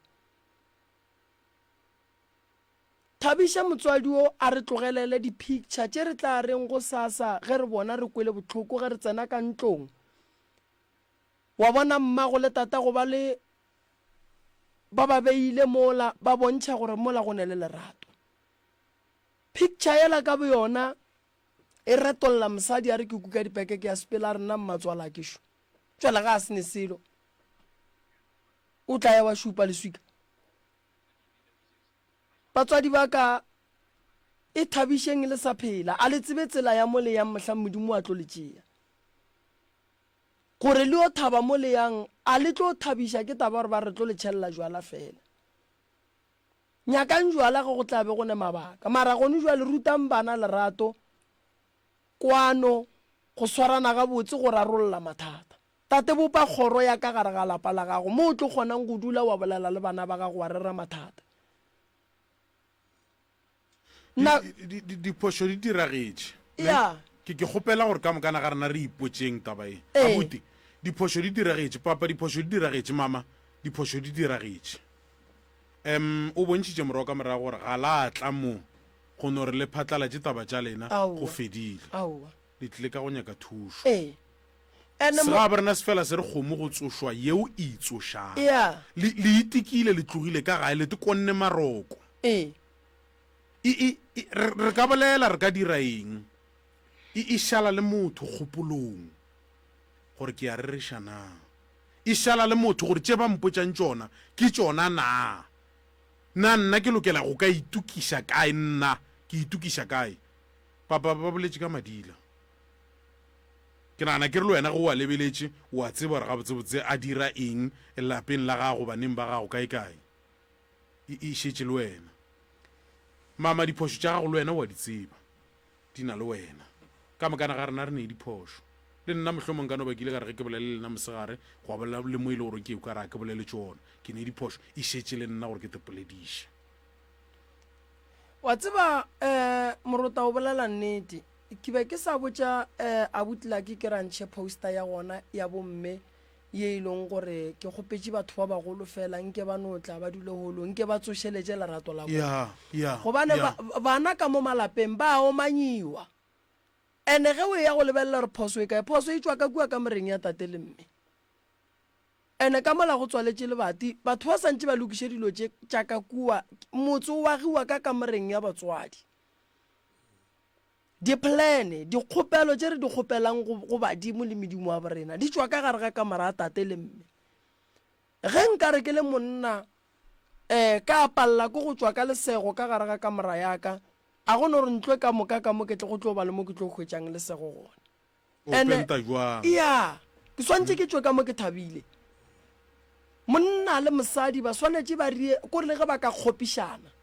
Thabiša motswadi wo a re tlogelele di picture tše re tla reng gosasa ge re bona re kwele bohloko ge re tsena ka ntlong wa bona mmago le tatago ba le ba ba beile mola ba bontšha gore mola go ne le lerato. Picture yela ka boyona e retolla mosadi a re ke kuka dipeke ke ya sepela a re nna mmatswalake šo tšwela ga a se ne selo o tla ya wa šupa leswika. Batswadi ba ka, ithabišeng le sa phela. A le tsebe tsela ya mo le yang mohlang Modimo a tlo le tšea. Gore le yo thaba mo le yang. A le tlo thabiša ke taba gore ba re tlo le tšhelela jwala fela. Nyakang jwala ge go tla be go ne mabaka. Mara gone jwale rutang bana lerato, kwano, go swarana gabotse, go rarolla mathata. Tate bopa kgoro ya ka gare ga lapa la gago mo o tlo kgonang go dula wa bolela le bana ba gago wa rera mathata. Na Diphošo di diragetše. Ya. Ke ke kgopela gore ka mokana ga rena re ipotšeng taba ye. Ee. Abuti, diphošo di diragetše. Papa, diphošo di diragetše. Mama, diphošo di diragetše. Um, o bontšhitše morwa ka morago gore ga la tla mo go no re le phatlalatše taba tša lena, go Aowa. fedile. Aowa. Le tlile ka go nyaka thušo. Ee. Ene mo. Segabo rena se fela se re kgomo go tsošwa yeo e itsošang. Ya. Le, le itikile, le tlogile ka gae, le te konne maroko. Ee. E, e, e, re, re ka bolela, re ka dira eng? E, e šala le motho kgopolong gore ke a rereša na. E šala le motho gore tše ba mpotšang tšona ke tšona na. Na nna ke lokela go ka itokiša kae? Nna ke itokiša kae? Papa ba boletše ka madila. Ke nagana ke re le wena ge o a lebeletše, o a tseba gore gabotsebotse a dira eng lapeng la gago, baneng ba gago, kaekae. E, e šetše le wena. Mama, diphošo tša gago le wena o a di tseba. Di na le wena. Ka mokana ga rena re ne diphošo. Le nna mohlomong nka no ba ke ile ka re ge ke bolele le lena mosegare, gwa bolela le mo e le gore ke ka re a ke bolele tšona. Ke ne diphošo. E šetše le nna gore ke te polediše. Wa tseba, um Morota o bolela nnete. Ke be ke sa botša um Abuti Lucky ke ra ntšhe poster ya gona ya bomme ye e leng gore ke kgopetše batho ba bagolo fela nke ba no tla ba dule holong nke ba tsošeletše lerato la bona. Ya, ya, Gobane ya. ba, bana ka mo malapeng ba a omanyiwa. Ene ge o eya go lebelela gore phoso e kae, phoso e tšwa ka kua kamoreng ya tate le mme. Ene ka mola go tswaletše lebati, batho ba santše ba lokiše dilo tše tša ka kua, motse o agiwa ka kamoreng ya batswadi. Dipolane, dikgopelo tše re di kgopelang go, go badimo le medimo wa borena, di tšwa ka gare ga kamora ya tate le mme. Ge nka re ke le monna, um ka palela ke go tšwa ka lesego ka gare ga kamora ya ka, a go no re ntlo ka moka ka mo ke tle go tlo ba le mo ke tlo hwetšang lesego gona. O Ene, penta jwang? ya, ke swantše ke tšwe ka mo ke thabile. Monna le mosadi ba swanetše ba rie, kore le ge ba ka kgopišana,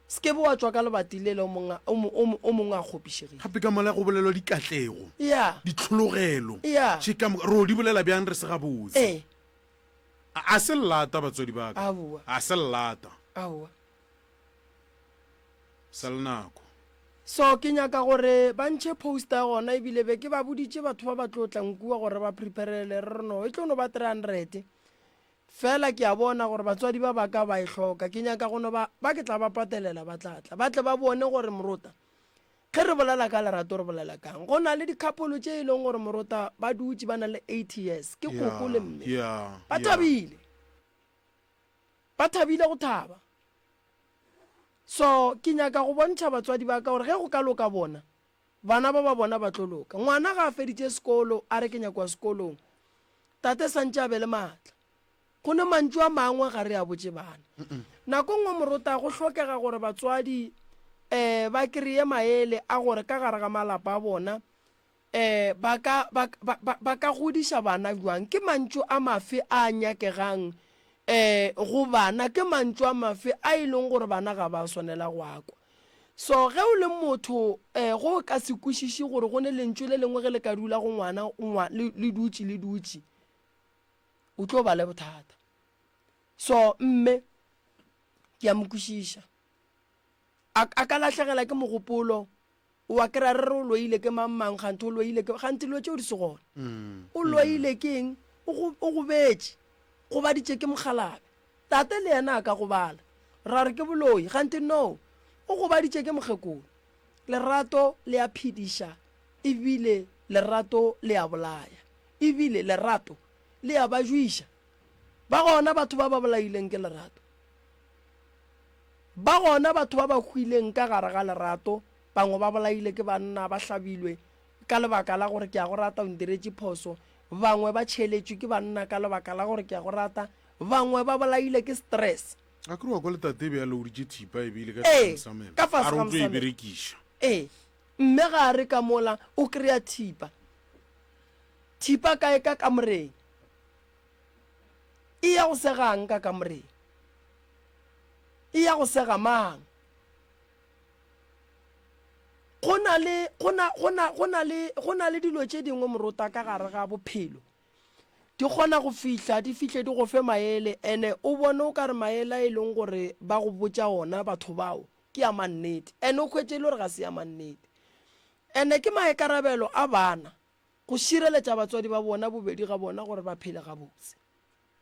se ke be wa tšwa ka lebati lele o mongwe, o mo, o mo, o mongwe a kgopišegile. Gape ka mola go bolelwa dikatlego, Ya. ditlhologelo, Ya. tše ka moka, ro di bolela bjang re se gabotse? Ee. A, a se llata batswadi ba ka. Aowa. A se llata. Aowa. Sa le nako. So ke nyaka gore ba ntšhe poster ya gona ebile be ke ba boditše batho ba ba tlo tlang kua gore ba preparele re re no e tlo no ba 300 fela ke a bona gore batswadi ba ba ka ba e hloka ke nyaka go no ba ba ke tla ba patelela ba tla tla ba tle ba bone gore morota ge re bolela ka lerato re bolela kang go na le di-couple tše e leng gore morota ba dutše ba na le 80 years ke koko le mme ba thabile ba thabile go thaba So ke nyaka go bontšha batswadi ba ka gore ge go ka loka bona, bana ba ba bona ba tlo loka. Ngwana ga a feditše sekolo a re ke nyaka go ya sekolong, tate santše a be le maatla. Go ne mantšu a mangwe ga re a botše bana. Nako nngwe morota go hlokega gore batswadi um ba kreye maele a gore ka gare ga malapa a bona um ba ka, ba, ba, ba, ba ka godiša bana bjang? Ke mantšu a mafe a nyakegang um go bana? Ke mantšu a mafe a e leng gore bana ga ba swanela go a kwa? So ge o le motho um go ka se kwešiše gore go ne lentšu le lengwe ge le ka dula go ngwana, ngwa, le, le dutše le dutše, o tlo ba le bothata. So mme ke a mo kwešiša. A, a ka lahlegela ke mogopolo O a kry-a re re o loile ke mang mang, kganthe o loile ke, kganthe dilo tšeo di se gona. O loile ke eng? O go, o gobetše, gobaditše ke mokgalabe. Tate le yena a ka gobala, ra re ke boloi, kganthe no, o gobaditše ke mokgekolo. Lerato le a phediša ebile lerato le a bolaya, ebile lerato le a ba jwiša. Ba gona batho ba ba bolaileng ke lerato. Ba gona batho ba ba hwileng ka gare ga lerato, bangwe ba bolaile ke banna, ba hlabilwe ka lebaka la gore ke a go rata, o ntiretše phoso, bangwe ba tšheletšwe ke banna ka lebaka la gore ke a go rata, bangwe ba bolaile ke stress. A ke re wa kwa le tate be a louditše thipa e beile ka Ee, tlase ga mosamelo, ka fase a re ga o tlo e mosamelo. berekiša. Ee, mme ga a re ka mola o kry-a thipa. Thipa kae ka kamoreng. E ya go segang ka kamoreng? E ya go sega mang? Go na le, go na, go na, go na le, go na le dilo tše dingwe morota ka gare ga bophelo. Di kgona go fihla, di fihle di go fe maele, ene o bone o ka re maele a e leng gore ba go botša ona batho bao ke a mannete, ene o hwetše e le gore ga se a mannete. Ene ke maikarabelo a bana go šireletša batswadi ba bona bobedi ga bona gore ba phele gabotse.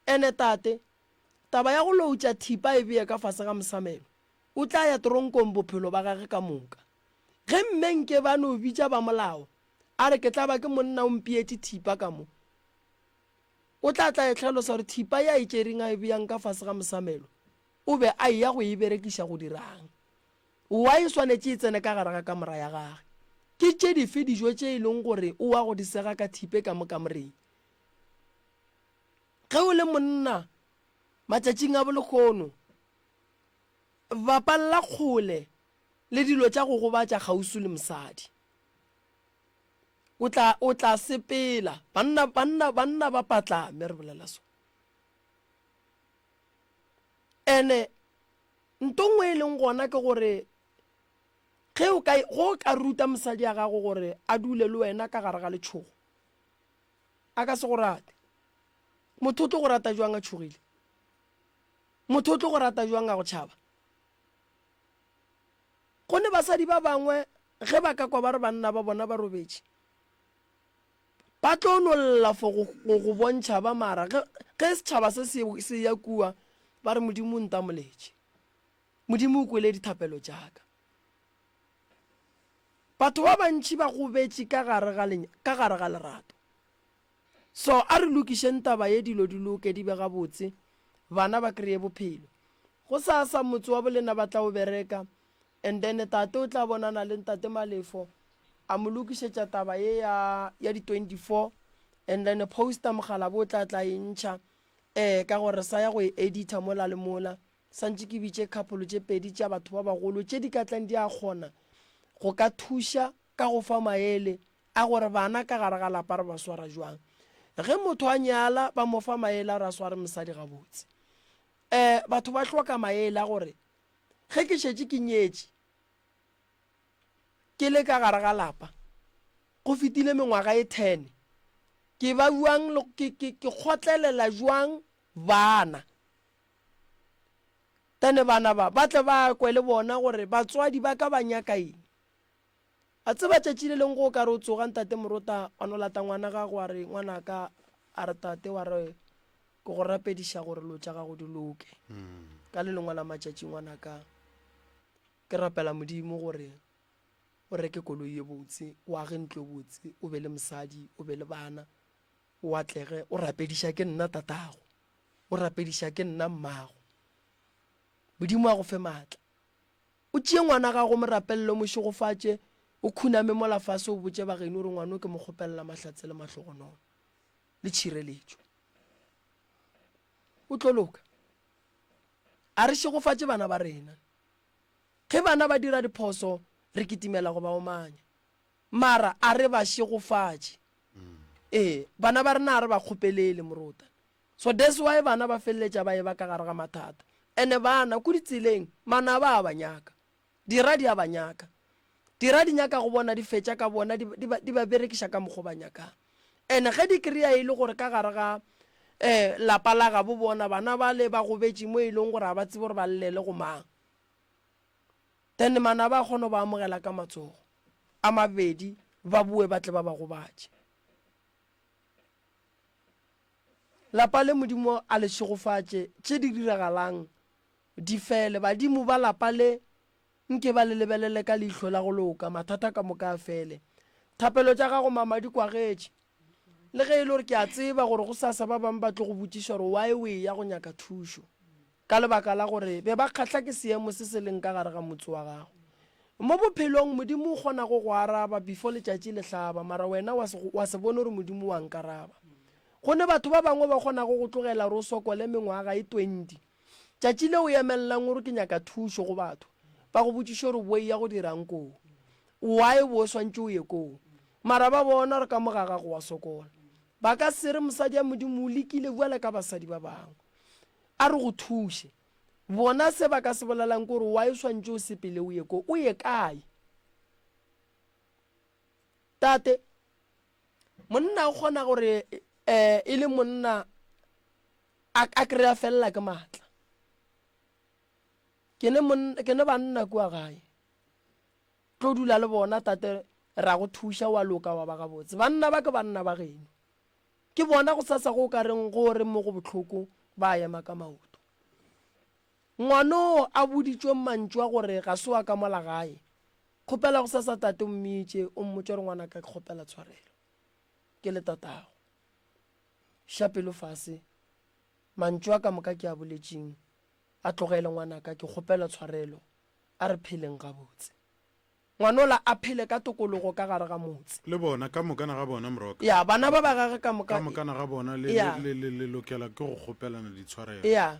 Ene tate, taba ya go loutša thipa e bee ka fase ga mosamelo, o tla ya toronkong bophelo ba gage ka moka. Ge mme nke ba no bitša ba molao, a re ke tla ba ke monna o mpeetše thipa ka mo, o tla tla e hlalosa gore thipa ye a e tšereng a e beang ka fase ga mosamelo, o be a eya go e berekiša go dirang. Why e swanetše e tsene ka gare ga kamora ya gage? Ke tše dife dijo tše e leng gore o wa go di sega ka thipe ka mo kamoreng? Ge o le monna matšatšing a bolehono, bapalla kgole le dilo tša go gobatša kgauswi le mosadi. O tla, o tla sepela. Banna, banna, banna ba patlame, re bolela so. Ene Nto nngwe e leng gona ke gore ge o ka, go o ka ruta mosadi ya gago gore a dule le wena ka gare ga letšhogo, a ka se go rate. Motho o tlo go rata jwang a tšhogile? Motho o tlo go rata jwang a go tšhaba? Go ne basadi ba bangwe ge ba ka kwa ba re banna ba bona ba robetše, Ba tlo no lla for go, go, go bontšha ba mara ge, ge setšhaba se se, se ya kua, ba re Modimo o ntamoletše. Modimo o kwele dithapelo tša ka. Batho ba bantši ba gobetše ka gare ga, ka gare ga lerato. So a re lokišeng taba ye dilo di loke di be gabotse, bana ba kreye bophelo. Gosasa motse wa bolena ba tla o bereka, And then tate o tla bonana le ntate Malefo a mo lokišetša taba ye ya ya di 24 and then poster mogala bo tla tla e ntšha eh ka gore sa ya go e editor mola le mola santše ke bitše couple tše pedi tša batho ba bagolo tše di ka tlang di a kgona go ka thuša ka go fa maele a gore bana ka gare ga lapa re ba swara jwang ge motho a nyala ba mo fa maele a re a sware mosadi gabotse eh batho ba hloka maele a gore Ge ke šetše ke nyetše, ke le ka gare ga lapa, go fetile mengwaga e ten, ke ba bjang, ke, ke, ke kgotlelela bjang bana? Then bana ba, ba tle ba kwe le bona gore batswadi ba ka ba nyaka eng. A tseba tšatši le leng go o ka re o tsoga ntate Morota wa no lata ngwana gago wa re ngwanaka a re tate wa re ke go rapediša gore lo tša gago di loke. Ka le lengwe la matšatši ngwanaka ke rapela Modimo gore o reke koloi ye botse, o age ntlo e botse, o be le mosadi, o be le bana, o atlege, o rapediša ke nna tatago, o rapediša ke nna mmago. Modimo a go fe maatla. O tšee ngwana gago o mo rapelele, o mo šegofatše, o khuname mola fase o botše bageno o re ngwano ke mo kgopelela mahlatse le mahlogonolo le tšhireletšo. O tlo loka. A re šegofatše bana ba rena. Ge bana ba dira diphoso re kitimela go ba omanya. Mara a re ba šegofatše. Ee, bana ba rena a re ba kgopelele morota. So that's why bana ba feleletša ba eba ka gare ga mathata. Ene bana ko ditseleng manaba a ba nyaka. Dira di a ba nyaka. Dira di nyaka go bona di fetša ka bona di, di, ba, di ba berekiša ka mokgo ba nyakang. Ene ge di kry-a e le gore ka gare ga eh, lapa la gabo bona bana bale ba gobetše mo e leng gore ga ba tsebe gore ba llele go mang. Then manaba a kgona go ba amogela ka matsogo a mabedi ba boe ba tle ba ba gobatše. Lapa le Modimo a le šegofatše, tše di diragalang di fele. Badimo ba lapa le nke ba le lebelele ka leihlo la go loka, mathata ka moka a fele. Thapelo tša gago mama di kwagetše. Le ge e le gore ke a tseba gore gosasa ba bangwe ba tlo go botšiša gore why o eya go nyaka thušo. Ka lebaka la gore be ba kgahla ke seemo se se leng ka gare ga motse wa gago. Mo bophelong Modimo o kgona go go araba before letšatši le hlaba mara wena wa se, wa se bone gore Modimo wa nkaraba. Go ne batho ba bangwe ba kgonago go tlogela gore o sokole mengwaga e 20. Tšatši le o emelelang o re ke nyaka thušo go batho, ba go botšiše gore bo eya go dirang koo. Why bo o swantše o ye koo? Mara ba bona gore ka mo ga gago wa sokola. Ba ka se re mosadi ya Modimo o lekile bjale ka basadi ba bangwe. A re go thuše. Bona se ba ka se bolelang ke gore why o swantše o sepele o ye ko? O ye kae? Tate, monna o kgona gore um e le monna a a kry-a felela ke maatla. Ke ne monna, ke ne banna kua gae. Tlo dula le bona tate ra go thuša wa loka wa ba gabotse. Banna ba ke banna ba geno. Ke bona gosasa go ka reng go re mo go bohloko ba ema ka maoto. Ngwanoo a boditšwe mantšu a gore ga se wa ka mola gae. Kgopela gosasa tate o mmitše o mmotše gore ngwanaka ke kgopela tshwarelo. Ke le tatago. Ša pelo fase. Mantšu a ka moka ke a boletšeng a tlogele ngwanaka ke kgopela tshwarelo a re pheleng gabotse. Ngwanola a phele ka tokologo ka gare ga motse. Le bona, ka mokana ga bona, Moroka. Ya, bana ba ba gage ka moka. Ka mokana ga bona, le, Ya. le, le, le lokela ke go kgopelana ditshwarelo. Ya.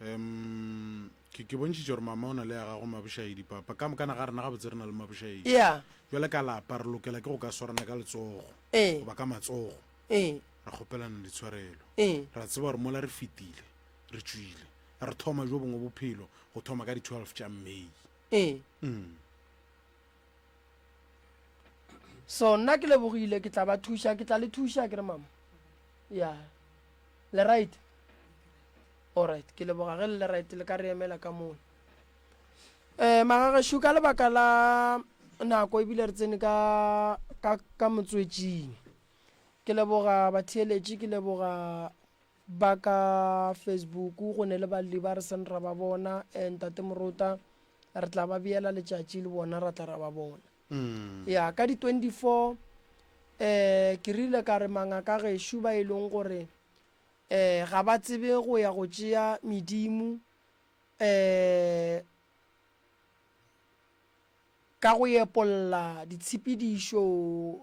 Um, ke, ke bontšhitše gore mama o na le ya gagwe mabošaedi, papa. Ka mokana ga rena gabotse re na le mabošaedi. Ya. Bjale ka lapa, re lokela ke go ka swarana ka letsogo. Ee. Goba ka matsogo. Ee. Ra kgopelana ditshwarelo. Ee. Ra tseba gore mola re fetile, re tšwile. Re thoma bjo bongwe bophelo, go thoma ka di 12 tša May. Ee. Mm. So nna ke lebogile ke tla ba thuša ke tla le thuša ke re mama. Ya. Le right? All right, ke leboga ge le le right le ka re emela ka mona. Eh magagešo ka lebaka la nako ebile re tsene ka ka ka motswetšing. Ke leboga batheeletši ke leboga Ba ka Facebook go ne le balli ba re seng ra ba bona, eh, Ntate Morota, re tla ba beela letšatši le bona ra tla ra ba bona. Ya, ka di 24 eh, ke rile ka re mangaka gešo ba e leng gore eh, ga ba tsebe go ya go tšea medimo eh, Ka go epolla ditshepedišo,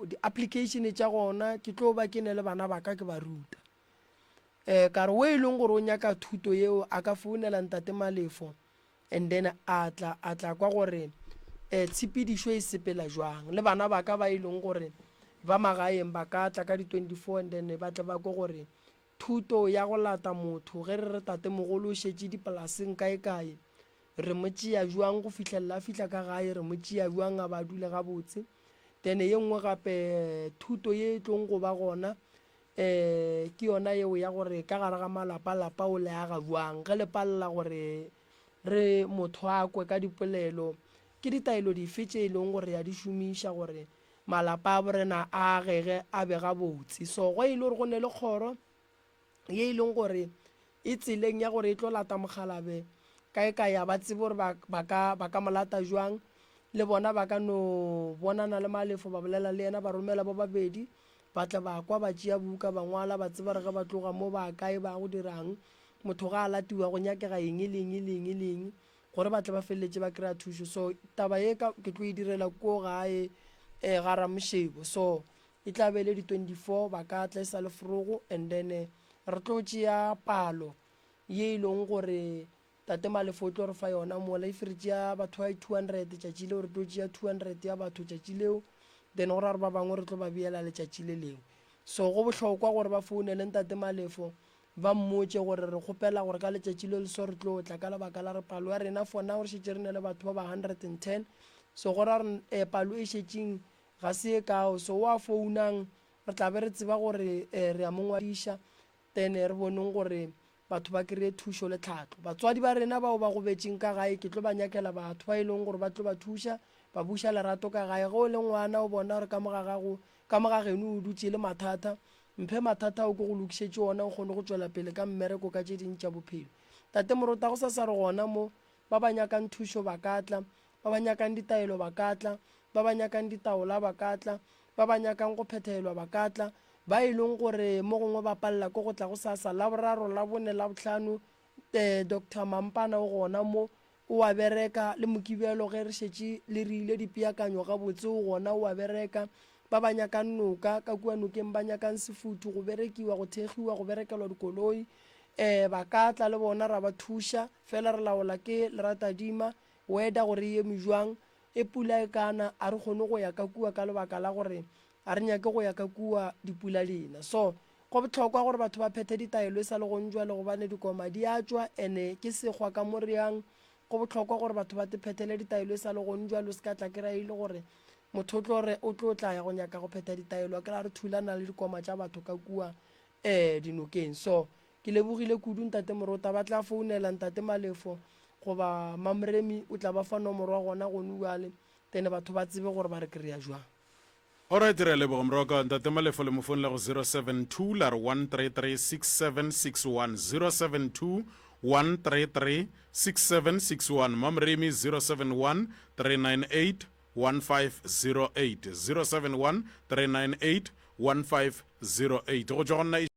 di-application tša gona, ke tlo ba ke ne le bana ba ka ke ba ruta. Um ka re o e leng gore o nyaka thuto yeo a ka founela ntate Malefo and then a tla a tla kwa gore um tshepedišo e sepela jwang. Le bana ba ka ba e leng gore ba magaeng ba ka tla ka di-24 and then ba tle ba kwe gore Thuto ya go lata motho, ge re re tatemogolo o šetše dipolaseng kaekae, re mo tšea bjang go fihlelela a fihla ka gae, re mo tšea bjang a ba a dule gabotse. Then ye nngwe gape thuto ye e tlong go ba gona um ke yona yeo ya gore ka gare ga malapa, lapa o le aga bjang. Ge le palela gore re motho a kwe ka dipolelo, ke ditaelo dife tše e leng gore ya di šomiša gore malapa a borena a agege a be gabotse. So go e le gore go ne le kgoro ye e leng gore e tseleng ya gore e tlo lata mokgalabe kae kae, a ba tsebe gore ba, ba ka, ba ka mo lata jwang. Le bona ba ka no bonana le Malefo ba bolela le yena, ba romela ba babedi ba tla ba kwa ba tšea buka ba ngwala, ba tseba gore ge ba tloga mo ba kae ba ya go dirang. Motho ga a latiwa go nyakega eng le eng le eng le eng. gore ba tle ba feleletše ba kry-a thušo. So taba ye ka ke tlo e direla ko gae um ga Ramoshebo. So e tla be e le di-24 ba ka tla e sa le forogo and then eh, re tlo tšea palo ye e leng gore tate Malefo o tlo re fa yona mola. If re tšea batho ba 200 tšatši leo, re tlo tšea 200 ya batho tšatši leo, then go ra gore ba bangwe re tlo ba beela letšatši le lengwe. So go bohlokwa gore ba founele ntate Malefo Ba mmotše gore re kgopela gore ka letšatši le leso re tlo tla, ka lebaka la gore palo ya rena for now re šetše re na le batho ba ba 110, so go ra gore eh, palo e šetšeng ga se e kao. So wa founang re tla be re tseba gore eh, re a mo ngwadiša, then re boneng gore batho ba kry-e thušo le tlhahlo. Batswadi ba rena bao ba gobetšeng ka gae ke tlo ba nyakela batho ba e leng gore ba tlo ba thuša, ba buša lerato ka gae. Ge o le ngwana o bona gore ka mo ga gago, ka mo ga geno o dutše le mathata, Mphe mathata ao ke go lokišetše ona o kgone go tšwela pele ka mmereko ka tše ding tša bophelo. Tate Morota, go sa sa re gona mo, ba ba nyakang thušo ba ka tla, ba ba nyakang ditaelo ba ka tla, ba ba nyakang ditaola ba ka tla, ba ba nyakang go phethelwa ba ka tla, ba e leng gore mo gongwe ba palela ke go tla gosasa, Laboraro, Labone, Labohlano, eh, Doctor Mampana o gona mo, o a bereka, le Mokibelo ge re šetše le rile dipeakanyo gabotse o gona o a bereka. Ba ba nyakang noka, ka kua nokeng ba nyakang sefuthu, go berekiwa, go thekgiwa, go berekelwa dikoloi, um ba ka tla le bona ra ba thuša. Fela re laola ke leratadima, weather gore e eme jwang. E pula e ka na, a re kgone go ya ka kua ka lebaka la gore a re nyake go ya ka kua dipula di na. So, Go bohlokwa gore batho ba phethe ditaelo e sa le gong jwale gobane dikoma di a tšwa ene ke sekgwa ka mo re yang. Go bohlokwa gore batho ba te phethele ditaelo e sa le gong jwale o se ka tla kry-a e le gore motho o tlo re o tlo tla ya go nyaka go phetha ditaelo a kry-a re thulana le dikoma tša batho ka kua um dinokeng. So ke lebogile kudu Ntate Morota ba tla founela Ntate Malefo goba Mamremi o tla ba fa nomoro ya gona gone jwale then batho ba tsebe gore ba re kry-a jwang. Alright re a leboga morwa ntate Malefo le mo founela go 072 la re 133 6761 072 133 6761 Mamremi 071 398 1508 071 398 1508 go tšwa go nna.